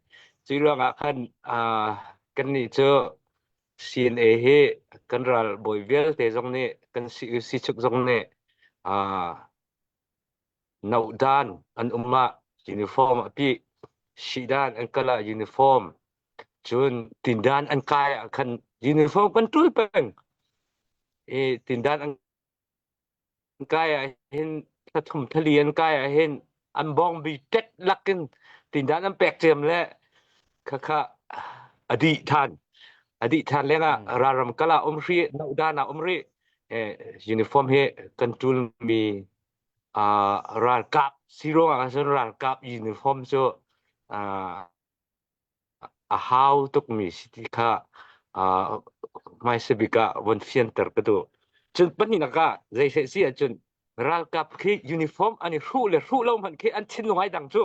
Cu ruangah khan kan nih cu CNA hi kan ralbawi vialte zong nih kan sichuk zong nih Ah nohdan an um ah uniform a pi sidan an kal ah uniform cun tindan an kai ah khan uniform kan tul peng i tindan an kai ah hin thla thali an kai ah hin an bawngbi tet lakin tindan an pek cem le khakha a dih than a dih than lengah ralram kala um hri nohdan ah um rih uniform hi kan tul mi ralkap si ruangah cun ralkap uniform cu a hau tukmi si ti kha hmaisa bik ah von fianter ka duh. Cun pahnihnak ah zei si ahcun ralkap khi uniform an i hruh le hruh lo hmanh khi an thinlung ai dang cu.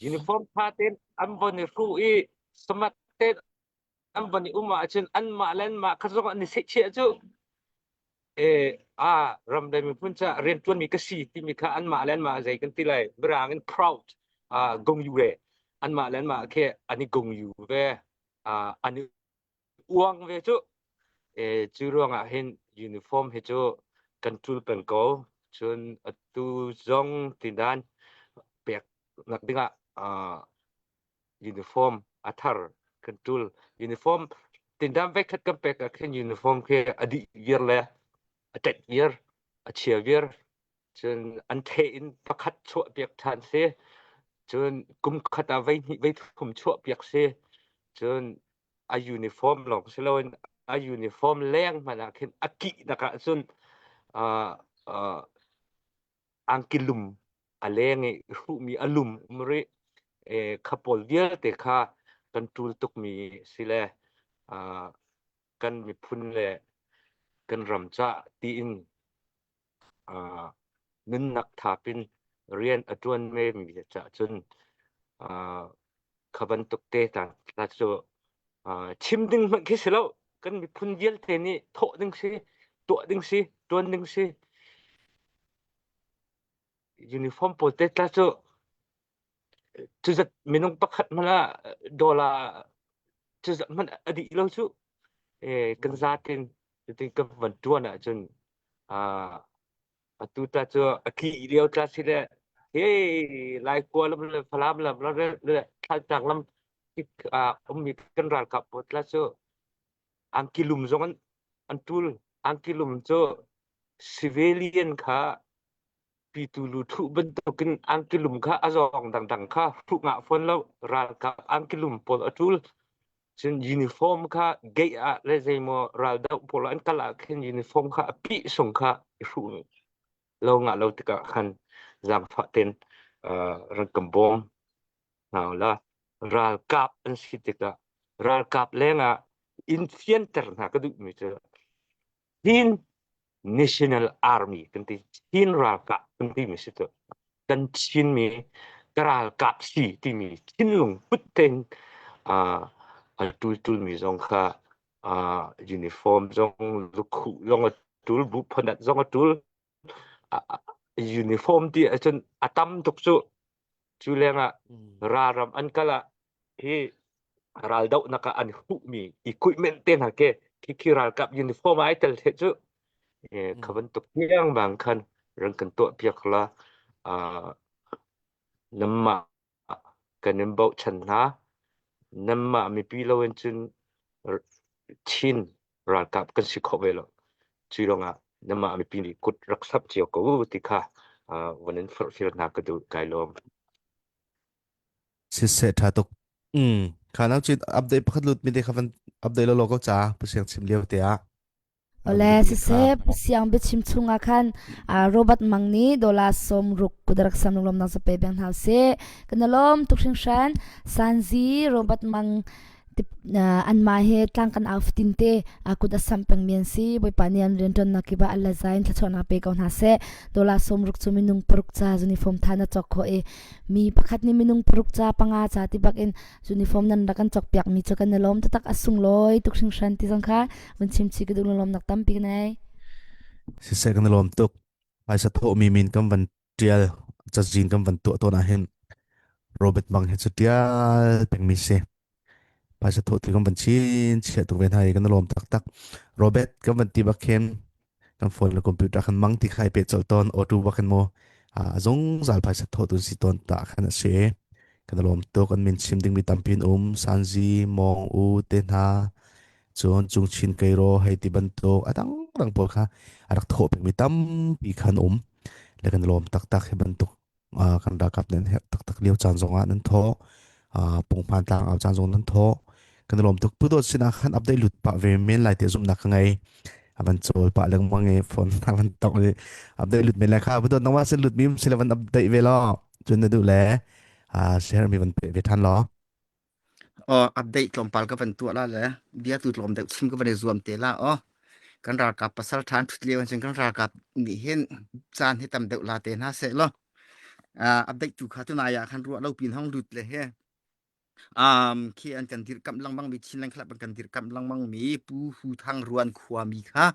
Uniform tha tein an von i hruh i smart tein an von i um ahcun anmah le anmah kha zong an i seihchiah cu a ram le miphun ca rianṭuanmi ka si timi kha anmah le anmah zei kan ti lai mirang in proud gongyu ve anmah le anmah khi an i gongyu ve an i uang ve cu cu ruangah hin uniform hi cu kan ṭul peng ko cun atu zong tinan pek nak dingah uniform a thar kan ṭul uniform tindam veikhat kan pek ah khin uniform khi a dih viar le a tet viar a chia viar cun an the in pakhat chuah piak ṭhan si cun kum khat ah vei hnih vei thum chuah piak si cun a uniform lawng si loin a uniform leng hmanh ah khin a kih nak ah cun uh, uh, angki lum a leng i hruhmi a lum um rih kha pawl vialte kha kan ṭul tukmi si le kan miphun le kan ram ca tiin nunnak thapin rian a ṭuan mi cah cun kha bantuk te ta cu chim ding hmanh khi si lo kan miphun vialte nih thawh ding si tuah ding si ṭuan ding si uniform pawl te tla cu cuzat minung pakhat hmanh ah dollar cuzat hmanh a dih lo cu kan zatin cutin kan van ṭuan ahcun atu ta cu a tli lio tla si le hey Laikua lam le Falam lam le Thlantlang lam ummi kan ralkap pawl tla cu angki lum zong an an ṭul angki lum cu civilian kha pitu lu thuh bantukin angki lum kha a zawng dangdang kha hruh ngah fawn lo ralkap angki lum pawl a ṭul cun uniform kha gate ah le zeimaw raldoh pawl an kal ah khin uniform kha a pih sung kha i hruh lo ngah lo tikah khan zaangfah ten ran kan bawm hna la ralkap an si tikah ralkap lengah in fianter hna ka duhmi cu Chin National Army kan ti Chin ralkap kan timi si tu kan Chinmi ka ralkap si timi thinlung put tein a tultulmi zong kha uniform zong lukhuh zong a tul bu phanat zong a tul uniform ti ahcun a tam tuk cu cu lengah ralram an kal ah hi raldohnak ah an hmuhmi equipment te hna ke khi khi ralkap uniform ai tel the cu kha bantuk tiang bang khan ran kan tuah piak la namma kan in bochan hna. Nanmah mipi loin cun Chin ralkap kan si khawh ve lo. Cu ruangah nanmah mipi nih kut rak samh cio ko u ti kha van in forhfial hna ka duh kai lawm. Siseh tha tuk. Mm. Kha nang chin update pakhat lut mi te kha van update lo lo ko cha pasiang chim lio te ah. Ole siseh siang biachim chungah khan Robert Mang nih dollar 60 kudarak sam lunglawm nak zape beng hna seh kan lawm tuk hringhran Sanzi Robert Mang anmah he tlang kan au fatin te kut a sam peng mi an si Bawipa nih an rianṭuan nak kip ah Allah zain thluachuahnak pe ko hna seh dollar 60 cu minung paruk ca uniform tha na cawk khawh i mi pakhat nih minung paruk ca panga ca ti bak in uniform nan rak kan cawkpiak mi cu kan i lawm taktak a sunglawi tuk hringhran ti zong kha vun chim chih ka duh lawmnak tampi ka nei. Siseh kan i lawm tuk. Phaisa thawh mi min kan van tial cazin kan van tuah tawn ah hin Robert Mang hi cu tial pengmi si. Phaisa thawh ti kan van chin chiah tuk ve hna i kan i lawm taktak. Robert kan van ti bak khin. Kan phone le computer khan mang ti khai pe chol ton auto wa kan mo a zungzal phaisa tho tun si ton ta khan a si. Kan lawm tuk an min chim ding mi tampi an um Sanzi Mong U te hna cun Cungchin Keiro hei ti bantuk a dang dang pawl kha a rak thawh pengmi tampi khan um le kan lawm taktak hi bantuk kan ralkap nan herh taktak lio caan zongah nan thawh punghman tlang au caan zong nan thawh kan lawm tuk pudawt sinah khan update lut pah ve men lai te zumnak ka ngei avan chawl pah lengmang i phone avan tok i update lut men lai kha pudawt nangmah sin lut mi sila van update ve lo cun na duh le share mi van pe ve than law Oh, update tlawmpal ka van tuah la le bia tu tlawm deuh chim ka van i zuam te la oh. Kan ralkap pasal ṭhan ṭhut lio cun kan ralkap nih hin caan hi tam deuh la te hna seh law. Uh, update tu kha tunai ah khan ruah lo pin hong lut le he. Um, khi an kan dirkamh lengmang mi Chinland Club an kan dirkamh lengmang mi Pu Hu Thang Ruan khuami kha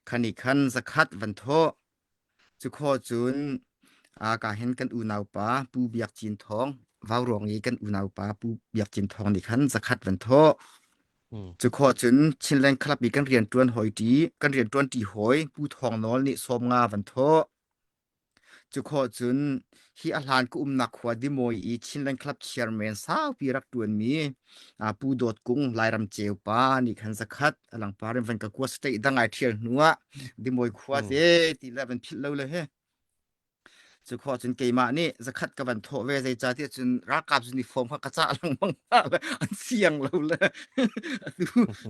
khani khan zakhat van thawh Cu khawh cun ka hin kan unaupa Pu Biak Cin Thawng, Vauruang i kan unaupa Pu Biak Cin Thawng nih khan zakhat van thawh. Cu khawh cun Chinland Club i kan rianṭuan hawi ṭi, kan rianṭuan ṭi hawi Pu Thawng Nawl nih 50 van thawh. Cu khawh cun hi a hlan ka umnak khua Dimawi i Chinland Club chairman saupi rak ṭuanmi Pu Dawt Kung Lairam Ceu pa nih khan zakhat a langpar in van ka kua state dang ai ṭhial hnu ah Dimawi khua te ti le van philh lo le he. Cu khawh cun keimah nih zakhat ka van thawh ve zeicahtiah cun ralkap uniform kha ka cah lengmang hna le an siang lo le atu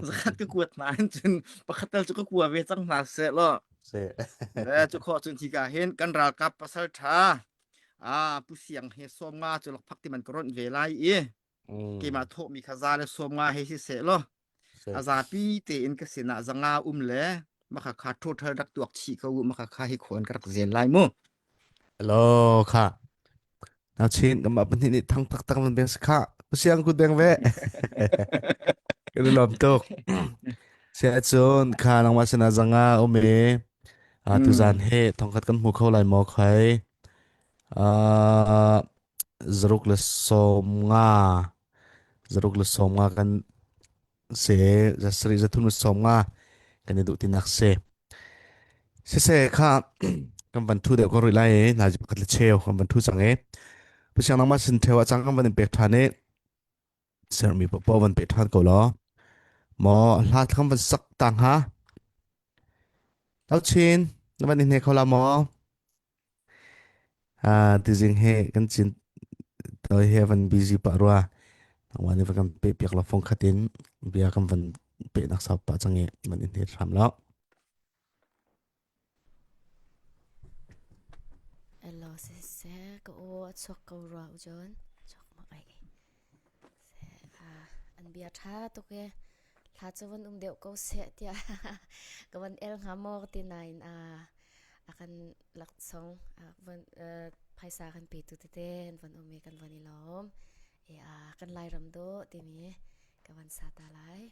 zakhat ka kuat hna hin cun pakhat tal cu ka kua ve cang hna seh law Le cu khawh cun hika hin kan ralkap pasal ṭha ah Pu Siang he 50 cu lakphak ti man ka ronh ve lai i keimah thawhmi kha za le 50 he si seh law a zapi tein ka sinah 500 um le maka kha total rak tuak chih ko u maka kha hi khawn ka rak zel lai mu. Hello kha Na chin kan mah pahnih nih thang taktak nan beng si kha. Siang kut beng ve. Kan i lawm tuk. Sia cun kha nangmah sinah zanga um i ah tuzan he thongkhat kan hmu kho lai maw khai. Ah 190 190 kan se 7 390 kan i duh tinak se. Siseh kha kan van thu deuh ko rih lai i nazi pakhat le cheu kan van thu cang i Pasiang nangmah sin theo ah cang kan van in pek ṭhan i sermi paohpaoh van pe ṭhan ko law maw hla kan van sak ta hnga Chin na van in hne kho la maw Ah tizing he kan cin toi he van busy pah rua nangmah nih van kan pe piak la fong khat in bia kan van pe nak sau pah cang i van in hne hram lo Hello, siseh ka aw a chuak ko rua u John. Chuak mak ai. An bia ṭha tuk e. Hla cu van um deuh ko seh tiah ka van el hnga maw ka ti nain a a kan laksawng van phaisa kan petu tete an van um i kan van i lawm. E a kan Lairam dawh timi ka van sa ta lai.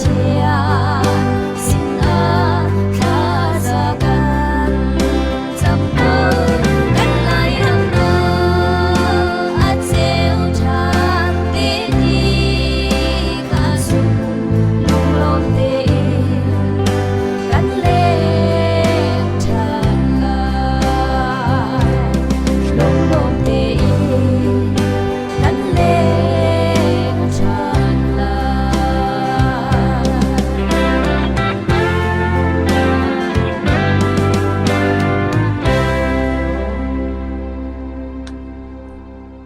Pathian sinah thlaza kan cam ko. Kan Lairamnak a ceu ṭhan te ti kha zum lunglawm tein kan leng ṭhan lai. Lunglawm tein kan leng ṭhan lai.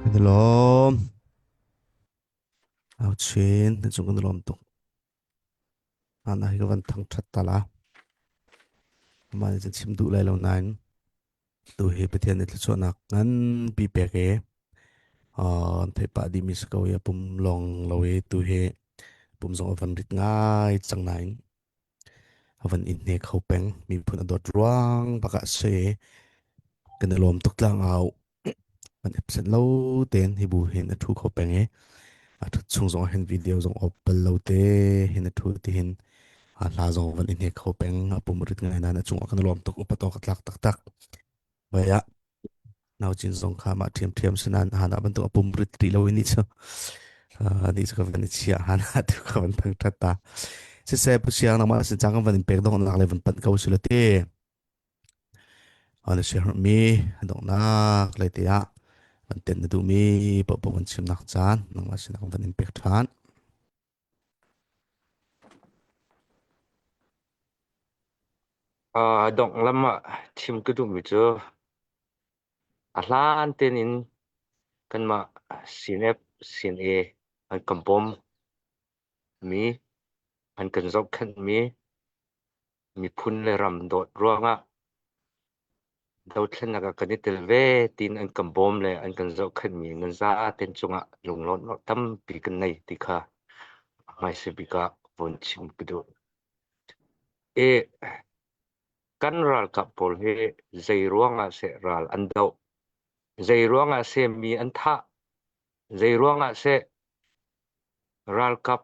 Kan i lawm. Au chin, na cung kan i lawm tuk. Hana hi ka van thangṭhat ta la. Mah nih cun chim duh lai lo nain tu hi Pathian nih thluachuahnak nganpi pek i an theih pah dihmi si ko i a pum lawng lo i tu hi pum zong a van rit ngai cang nain a van i hne kho peng miphun a dawt ruang bak ah si kan i lawm tuk tlang au an absent lo tein hi bu hin a thu kho peng i a thut chung zong hin video zong op bal lo te hin a thu ti hin a hla zong van i hne kho peng a pum rit ngai nan a cung ah kan lawm tuk upat awk a tlak taktak vai ah nau cin zong kha mah ṭhiam ṭhiam sinan hana bantuk a pum rit rih lo in ni chu ni chu ka van i chia hana tu ka van thang ṭhat ta siseh pu siang nangmah sin cang kan van in pek dong nak le van panh ko sila te Na siaherhmi donghnak lei te ah van tenh na duhmi paohpaoh van chimnak caan nangmah sinah kan van in pek ṭhan. Dongh lam ah chim ka duhmi cu a hlan tein in kanmah CNF, CNA an kan bawmmi, an kan zohkhenhmi miphun le ram dawt ruangah dothlennak ah kan i tel ve tiin an kan bawm le an kan zohkhenhmi nan zaten cungah lunglawmhnak tampi kan nei ti kha hmaisa bik ah vun chim ka duh. E, kan ralkap pawl hi zei ruangah seh ral an doh, zei ruangah seh mi an thah, zei ruangah seh Ralkap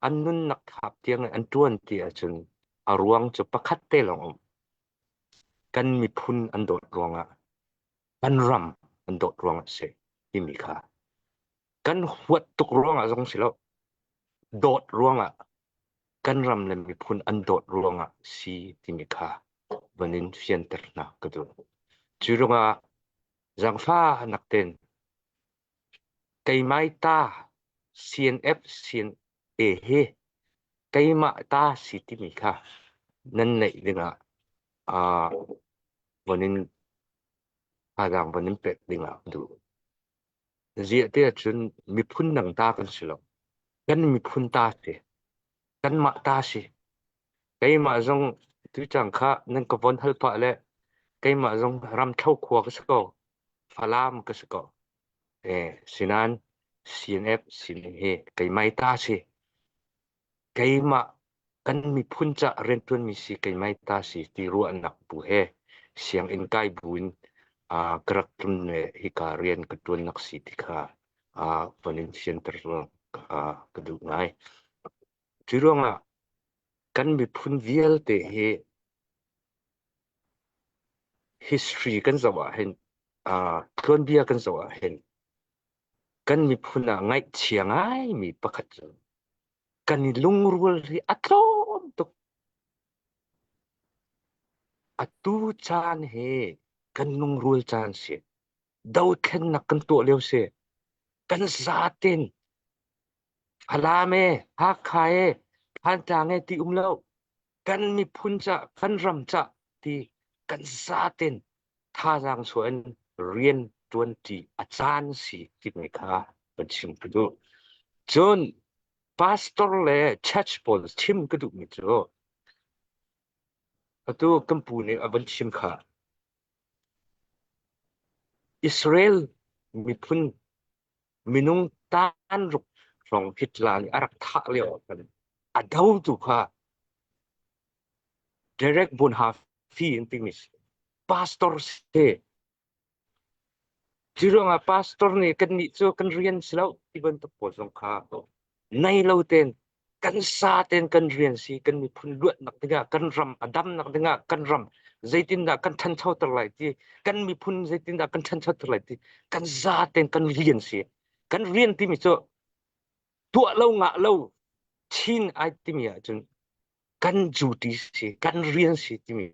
an nunnak thap tiang in an ṭuan ti ahcun a ruang cu pakhat te lawng a um. Kan miphun an dawt ruangah, kan ram an dawt ruangah a si timi kha kan huat tuk ruangah zong si lo, dawt ruangah, kan ram le miphun an dawt ruangah si timi kha van in fianter hna ka duh. Cu ruangah zaangfahnak tein Keimah ta CNF CNA hi keimah ta si timi kha nan neih dingah uh, von in thazaang von in pek dingah ka duh. Ziah ti ahcun miphun dang ta kan si lo. Kan miphun ta si. Kanmah ta si. Keimah zong tucang kha nan ka von hal pah le keimah zong ramthlo khua ka si ko. Falam ka si ko. Sinan CNF sining hi keimah ta si. Keimah kan miphun ca rianṭuanmi si keimah ta si ti ruahnak bu he sianginn kai bu in ka rak tlun le hika rian ka ṭuannak si ti kha von in fianter ka duh ngai. Cu ruangah kan miphun vialte hi History kan zoh ahhin tuanbia kan zoh ahhin kan miphun ah ngaihchia ngaimi pakhat cu kan i lungrual hi a tlawm tuk. Atu caan hi kan lungrual caan si. Dothlennak kan tuah lio si. Kan zaten Falam e, Hakha e, Thantlang e ti um lo. Kan miphun ca, kan ram ca ti kan zaten thazaang chuah in rian ṭuanṭi a caan si timi kha kan chim ka duh. Cun pastor le church pawl chim ka duhmi cu atu kan pu nih a van chim kha Israel miphun minung tanruk hrawng Hitler nih a rak thah lio ah khan a dotu kha Derek Bonhoeffer an timi pastor si. Cu ruangah pastor nih kannih cu kan rian si lo ti bantuk pawl zong kha nei lo tein Kan sa tein kan rian si kan miphun luatnak dingah kan ram a damnak dingah kan ram zeitindah kan ṭhanchoter lai ti kan miphun zeitindah kan ṭhanchoter lai ti kan za tein kan rian si. Kan rian timi cu tuah lo ngah lo chin ai timi ahcun kan duty si kan rian si timi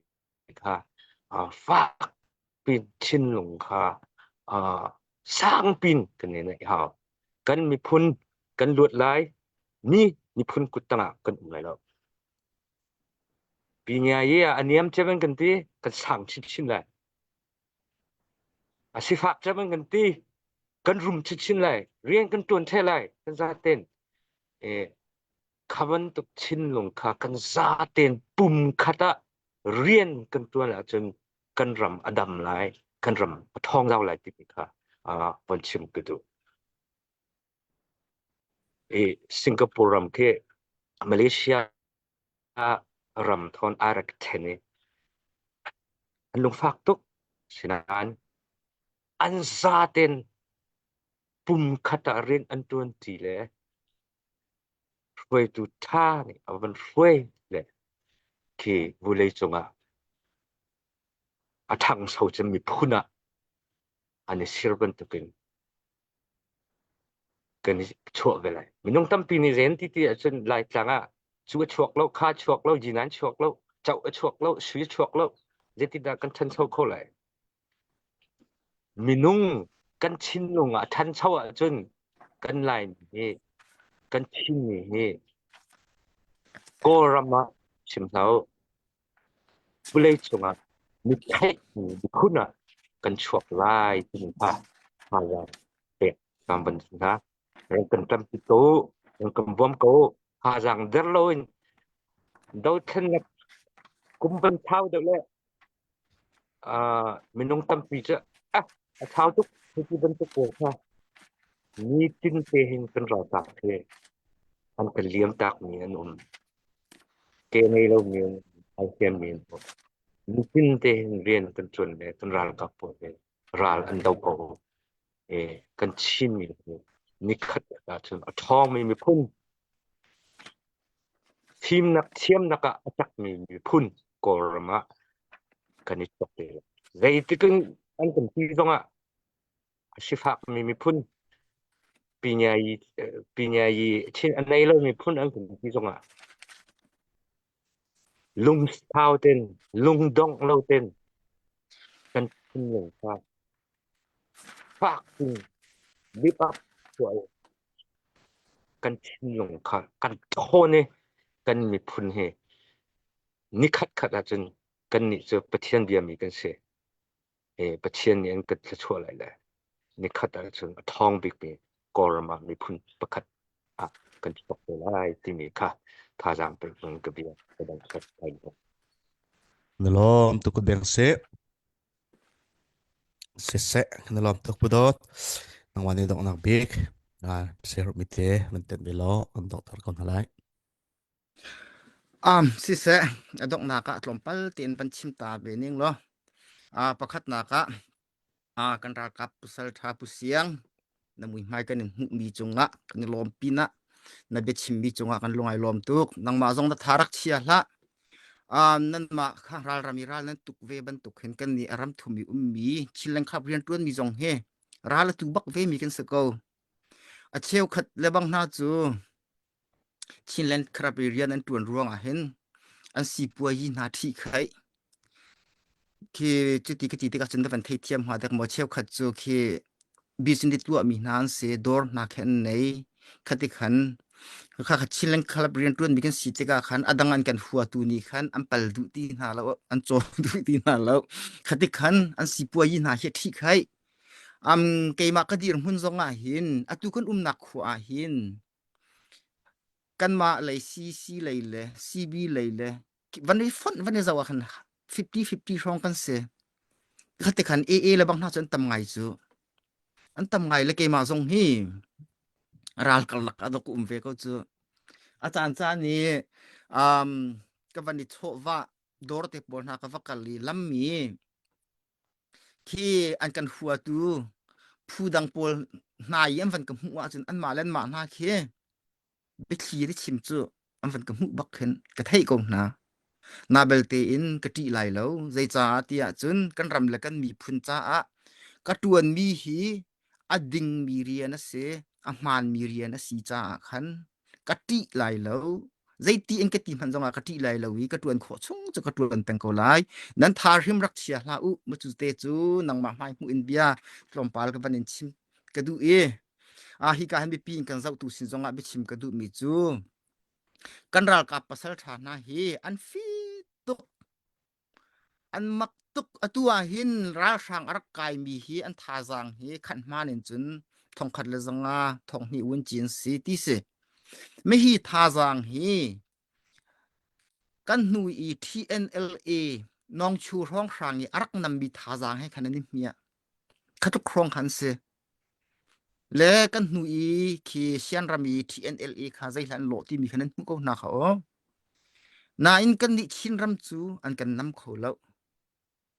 kha fak pin thinlung kha sangpin kan i neih hau. Kan miphun kan luat lai ni miphun kut tangah kan um lai lo. Pi ngia ye ah a niam cem an kan ti kan sang chinchin lai. A sifak cem an kan ti kan rum chinchin lai. Rian kan tuan the lai kan zaten. Eh kha bantuk thinlung kha kan zaten pum khat ah rian kan tuan ahcun kan ram a dam lai, kan ram a ṭhawng zau lai timi kha uh, von chim ka duh. I Singapore ram khi Malaysia ram thawn a rak ṭhen i an lungfak tuk. Sinain an zaten pum khat ah rian an ṭuan ṭi le hruaitu ṭha nih a van hruai le khi vulei cungah a ṭhangso cem miphun ah an i sir bantukin kan i chuah ve lai. Minung tampi nih zen ti ti ahcun Laitlang ah cu a chuak lo, kha chuak lo, jinan chuak lo, choh a chuak lo, sui a chuak lo, zeitindah kan ṭhancho kho lai? Minung kan thinlung ah ṭhancho ahcun kan Laimi hi kan Chinmi hi Kawlram ah chim hlah u, vawlei cungah mi theihmi miphun ah kan chuak lai timi kha thazaang pek kan van si hna. Ram kan ṭampi ko u, ram kan bawm ko u, thazaang der loin dothlennak kum van thau deuh le uh, minung tampi cu ah a thau tuk hiti bantuk pawl kha nitin te hin kan ralkap he an kan liam takmi an um ke ngei lomi an ai hliammi an um nitin te hin rian kan ṭuan le kan ralkap pawl he ral an do ko e kan Chinmi hi nikhat ahcun a ṭhawngmi miphun Fimnak thiamnak ah a cakmi miphun Kawlram ah kan i chuak te lai. Zeitik in an kan ti zongah a sifakmi miphun pinyayi pinyayi chin a nei lo miphun an kan ti zongah lungsau ten lungdongh lo ten kan thinlung kha fak in bip up tuah kan thinlung kha kan ṭhawn i kan miphun hi nikhat khat ahcun kannih cu Pathian biami kan si. E, Pathian nih an kan thluachuah lai le nikhat ahcun a ṭhawng bikmi Kawlram ah miphun pakhat ah kan chuak te lai timi kha thazaang pek in ka bia ka dang khat kai. Na lawm tuk beng seh. Siseh, kan i lawm tuk Pu Dawt. Nangmah nih donghnak bik siaherhmi te van tenh ve law kan donghter ko hna lai. Um, siseh, a donghnak ah tlawmpal tein van chim ta ve ning law. Uh, pakhatnak ah uh, kan ralkap pasal ṭha Pu Siang na muihmai kan in hmuhmi cungah kan i lawm pinah na biachimmi cungah kan lung ai lawm tuk. Nangmah zong na tha rak chia hlah. Um, nanmah kha ralram i ral nan tuk ve bantuk hin kan nih a ram thum i ummi Chinland Club rianṭuan mi zong hi ral a tu bak ve mi kan si ko. A cheukhat le bang hna cu Chinland Club i rian an ṭuan ruangah hin an sipuayi hna ṭhih khaih. Khi cuti ka ti tikah cun na van theithiam hnga dek maw cheukhat cu khi business tuahmi hna an si dawr hna khi an nei khati khan kha kha Chinland Club rianṭuanmi kan si tikah khan a dang an kan huatu nih khan an pal duh ti hna lo an cawn duh ti hna lo khati khan an sipuayi hna hi ṭhih khaih um keimah ka dirhmun zong ah hin atu kan umnak khua ah hin kanmah lei CC lei le CB lei le van i fonh van i zoh ah khan 50-50 hrawng kan si khati khan AA le bang hna cu an tam ngai cu an tam ngai le keimah zong hi ral karlak ah dok um ve ko cu a caan caan i um ka van i chawh va dawr te pawl hna ka va kal i lammi khi an kan huatu phu dang pawl hna i an van ka hmuh ahcun anmah le anmah hna khi biathli an i chim cu. An van ka hmuh bak khin ka theih ko hna. Na belte in ka ṭih lai lo. Zeicaah tiah cun kan ram le kan miphun caah ka ṭuanmi hi a dingmi rian a si, a hmaanmi rian a si caah khan ka ṭih lai lo. Zeiti in ka ti hmanh zongah ka ṭih lai lo i ka ṭuan khawh chung cu ka ṭuan peng ko lai. Nan tha hrim rak chia hlah u. Macu te cu nangmah hmai hmuh in bia tlawmpal ka van in chim ka duh i ah hika hin mipi in kan zohtu sin zongah biachim ka duhmi cu kan ralkap pasal ṭha hna hi an fit tuk An mak tuk. Atu ah hin ralhrang a rak kaimi hi an thazaang hi khat hmaan in cun thongkhat le zanga thonghnih vunci an si ti si. Mihi thazaang hi kan hnu i TNLA Nawngchu hrawnghrang i a rak nammi thazaang he khan an i hmiah. Khatluk hrawng khan si. Le kan hnu i khi Sianram i TNLA kha zeihlan lawh timi khan an hmuh ko hna kha aw. Nain kannih Chinram cu an kan nam kho lo.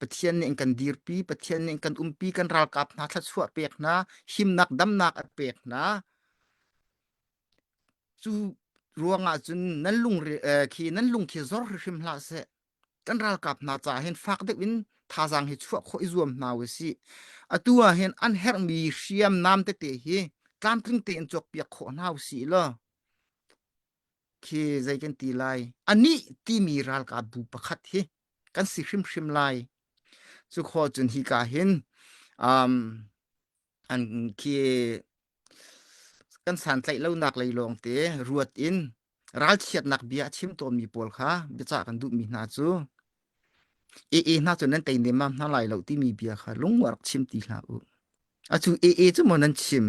Pathian nih an kan dirpi, Pathian nih an kan umpi, kan ralkap hna thluachuah pek hna, himnak damnak a pek hna. Cu ruangah cun nan lung khi nan lung khi zor hrimhrim hlah seh. Kan ralkap hna caah hin fak deuh in thazaang hi chuah khawh i zuam hna u sih. Atu ah hin an herhmi hriamnam tete hi tlamtling tein cawkpiak khawh hna u sih law khi zei kan ti lai anih timi ralkap bu pakhat hi kan si hrimhrim lai cu kho cun hi ka hin um, an khi kan santlaih lonak lei lawng te ruat in ralchiatnak bia a chim tawnmi pawl kha biacah kan duhmi hna cu AA hna cu nan tei nemmam hna lai lo timi bia kha lungwa rak chim ti hlah u acu AA cu maw nan chim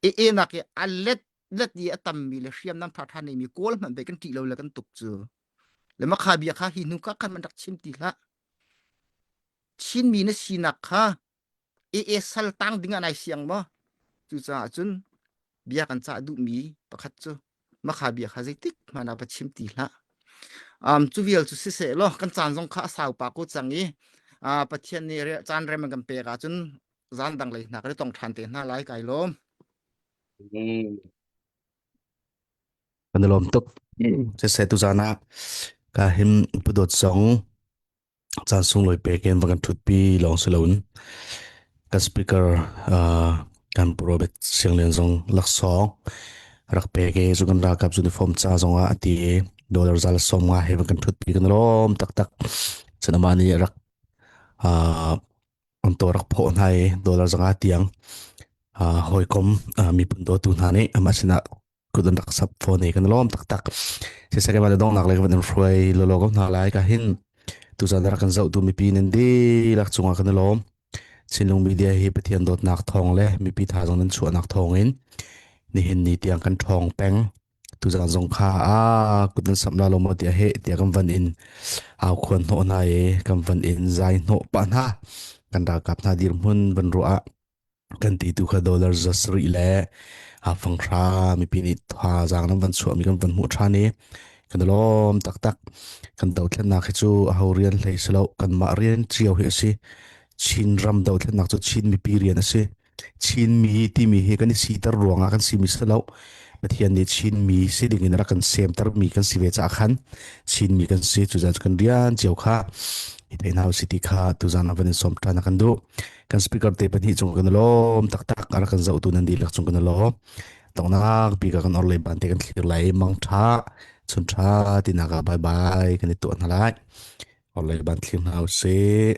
AA nak i a let let i a tammi le hriamnam ṭhaṭha neimi kawl hmanh ve kan ṭih lo le kan tuk cu le makha bia kha hi hnu ka khan man rak chim ti hlah Chinmi na sinak kha AA sal tang ding ah nai siang maw cucaah cun bia kan cah duhmi pakhat cu makha bia kha zeitik hmanh ah va chim ti hlah um, cu vial cu siseh law kan caan zong kha a sau pa ko cang i uh, Pathian nih caan rem an kan pek ahcun zan dang lei hna kan i tong ṭhan te hna lai kai lawm Kan i lawm tuk. Siseh tuzaan ah ka him pudawt zong caan sunglawi pek in va kan ṭhutpi lawng si loin kan speaker uh, kan Robert Sianglian zong laksawng rak pek i cu kan ralkap uniform ca zong ah a ti i dollar zal som nga he va kan ṭhutpi kan lawm taktak. Cun amah nih rak uh, an to rak phawh hna i dollar zanga tiang hawikom miphun dawtu hna nih amah sinah kut an rak sap fawn i kan lawm taktak siseh ma dongnak le kan hruai lolo ko hna lai ka hin tuzan rak kan zohtu mipi nan dihlak cungah kan lawm Chinlung media hi Pathian dawtnak thawng le mipi thazang nan chuahnak thawng in nihin ni tiang kan ṭhawng peng Tuzaan zong kha a kut nan samh la lo maw tiah heh tiah kan van in au khuan hnawh hna i kan van in zai hnawh pah hna. Kan ralkap hna dirhmun van ruah ah kan ti tu kha dollar za sarih le a fanghra mipi nih thazaang nan van chuahmi kan van hmuh ṭhan i kan i lawm taktak. Kan dothlennak hi cu aho rian hlei si lo kanmah rian cio hi a si. Chin ram dothlennak cu Chin mipi rian a si. Chinmi timi hi kan i siter ruangah kan simi si lo. Pathian nih Chinmi si ding in rak kan semtermi kan si ve caah khan Chinmi kan si cuzan cu kan rian cio kha i thei hna usih ti kha tuzan ah van in sawm ṭhan kan duh. Kan speaker te pahnih cung kan i lawm taktak a rak kan zohtu nan dihlak cung kan i lawm. Donghnak bik ah kan orhlei ban te kan thlir lai mang ṭha chun ṭha tinak ah bye bye kan i tuah hna lai. Orhlei ban thlir hna usih.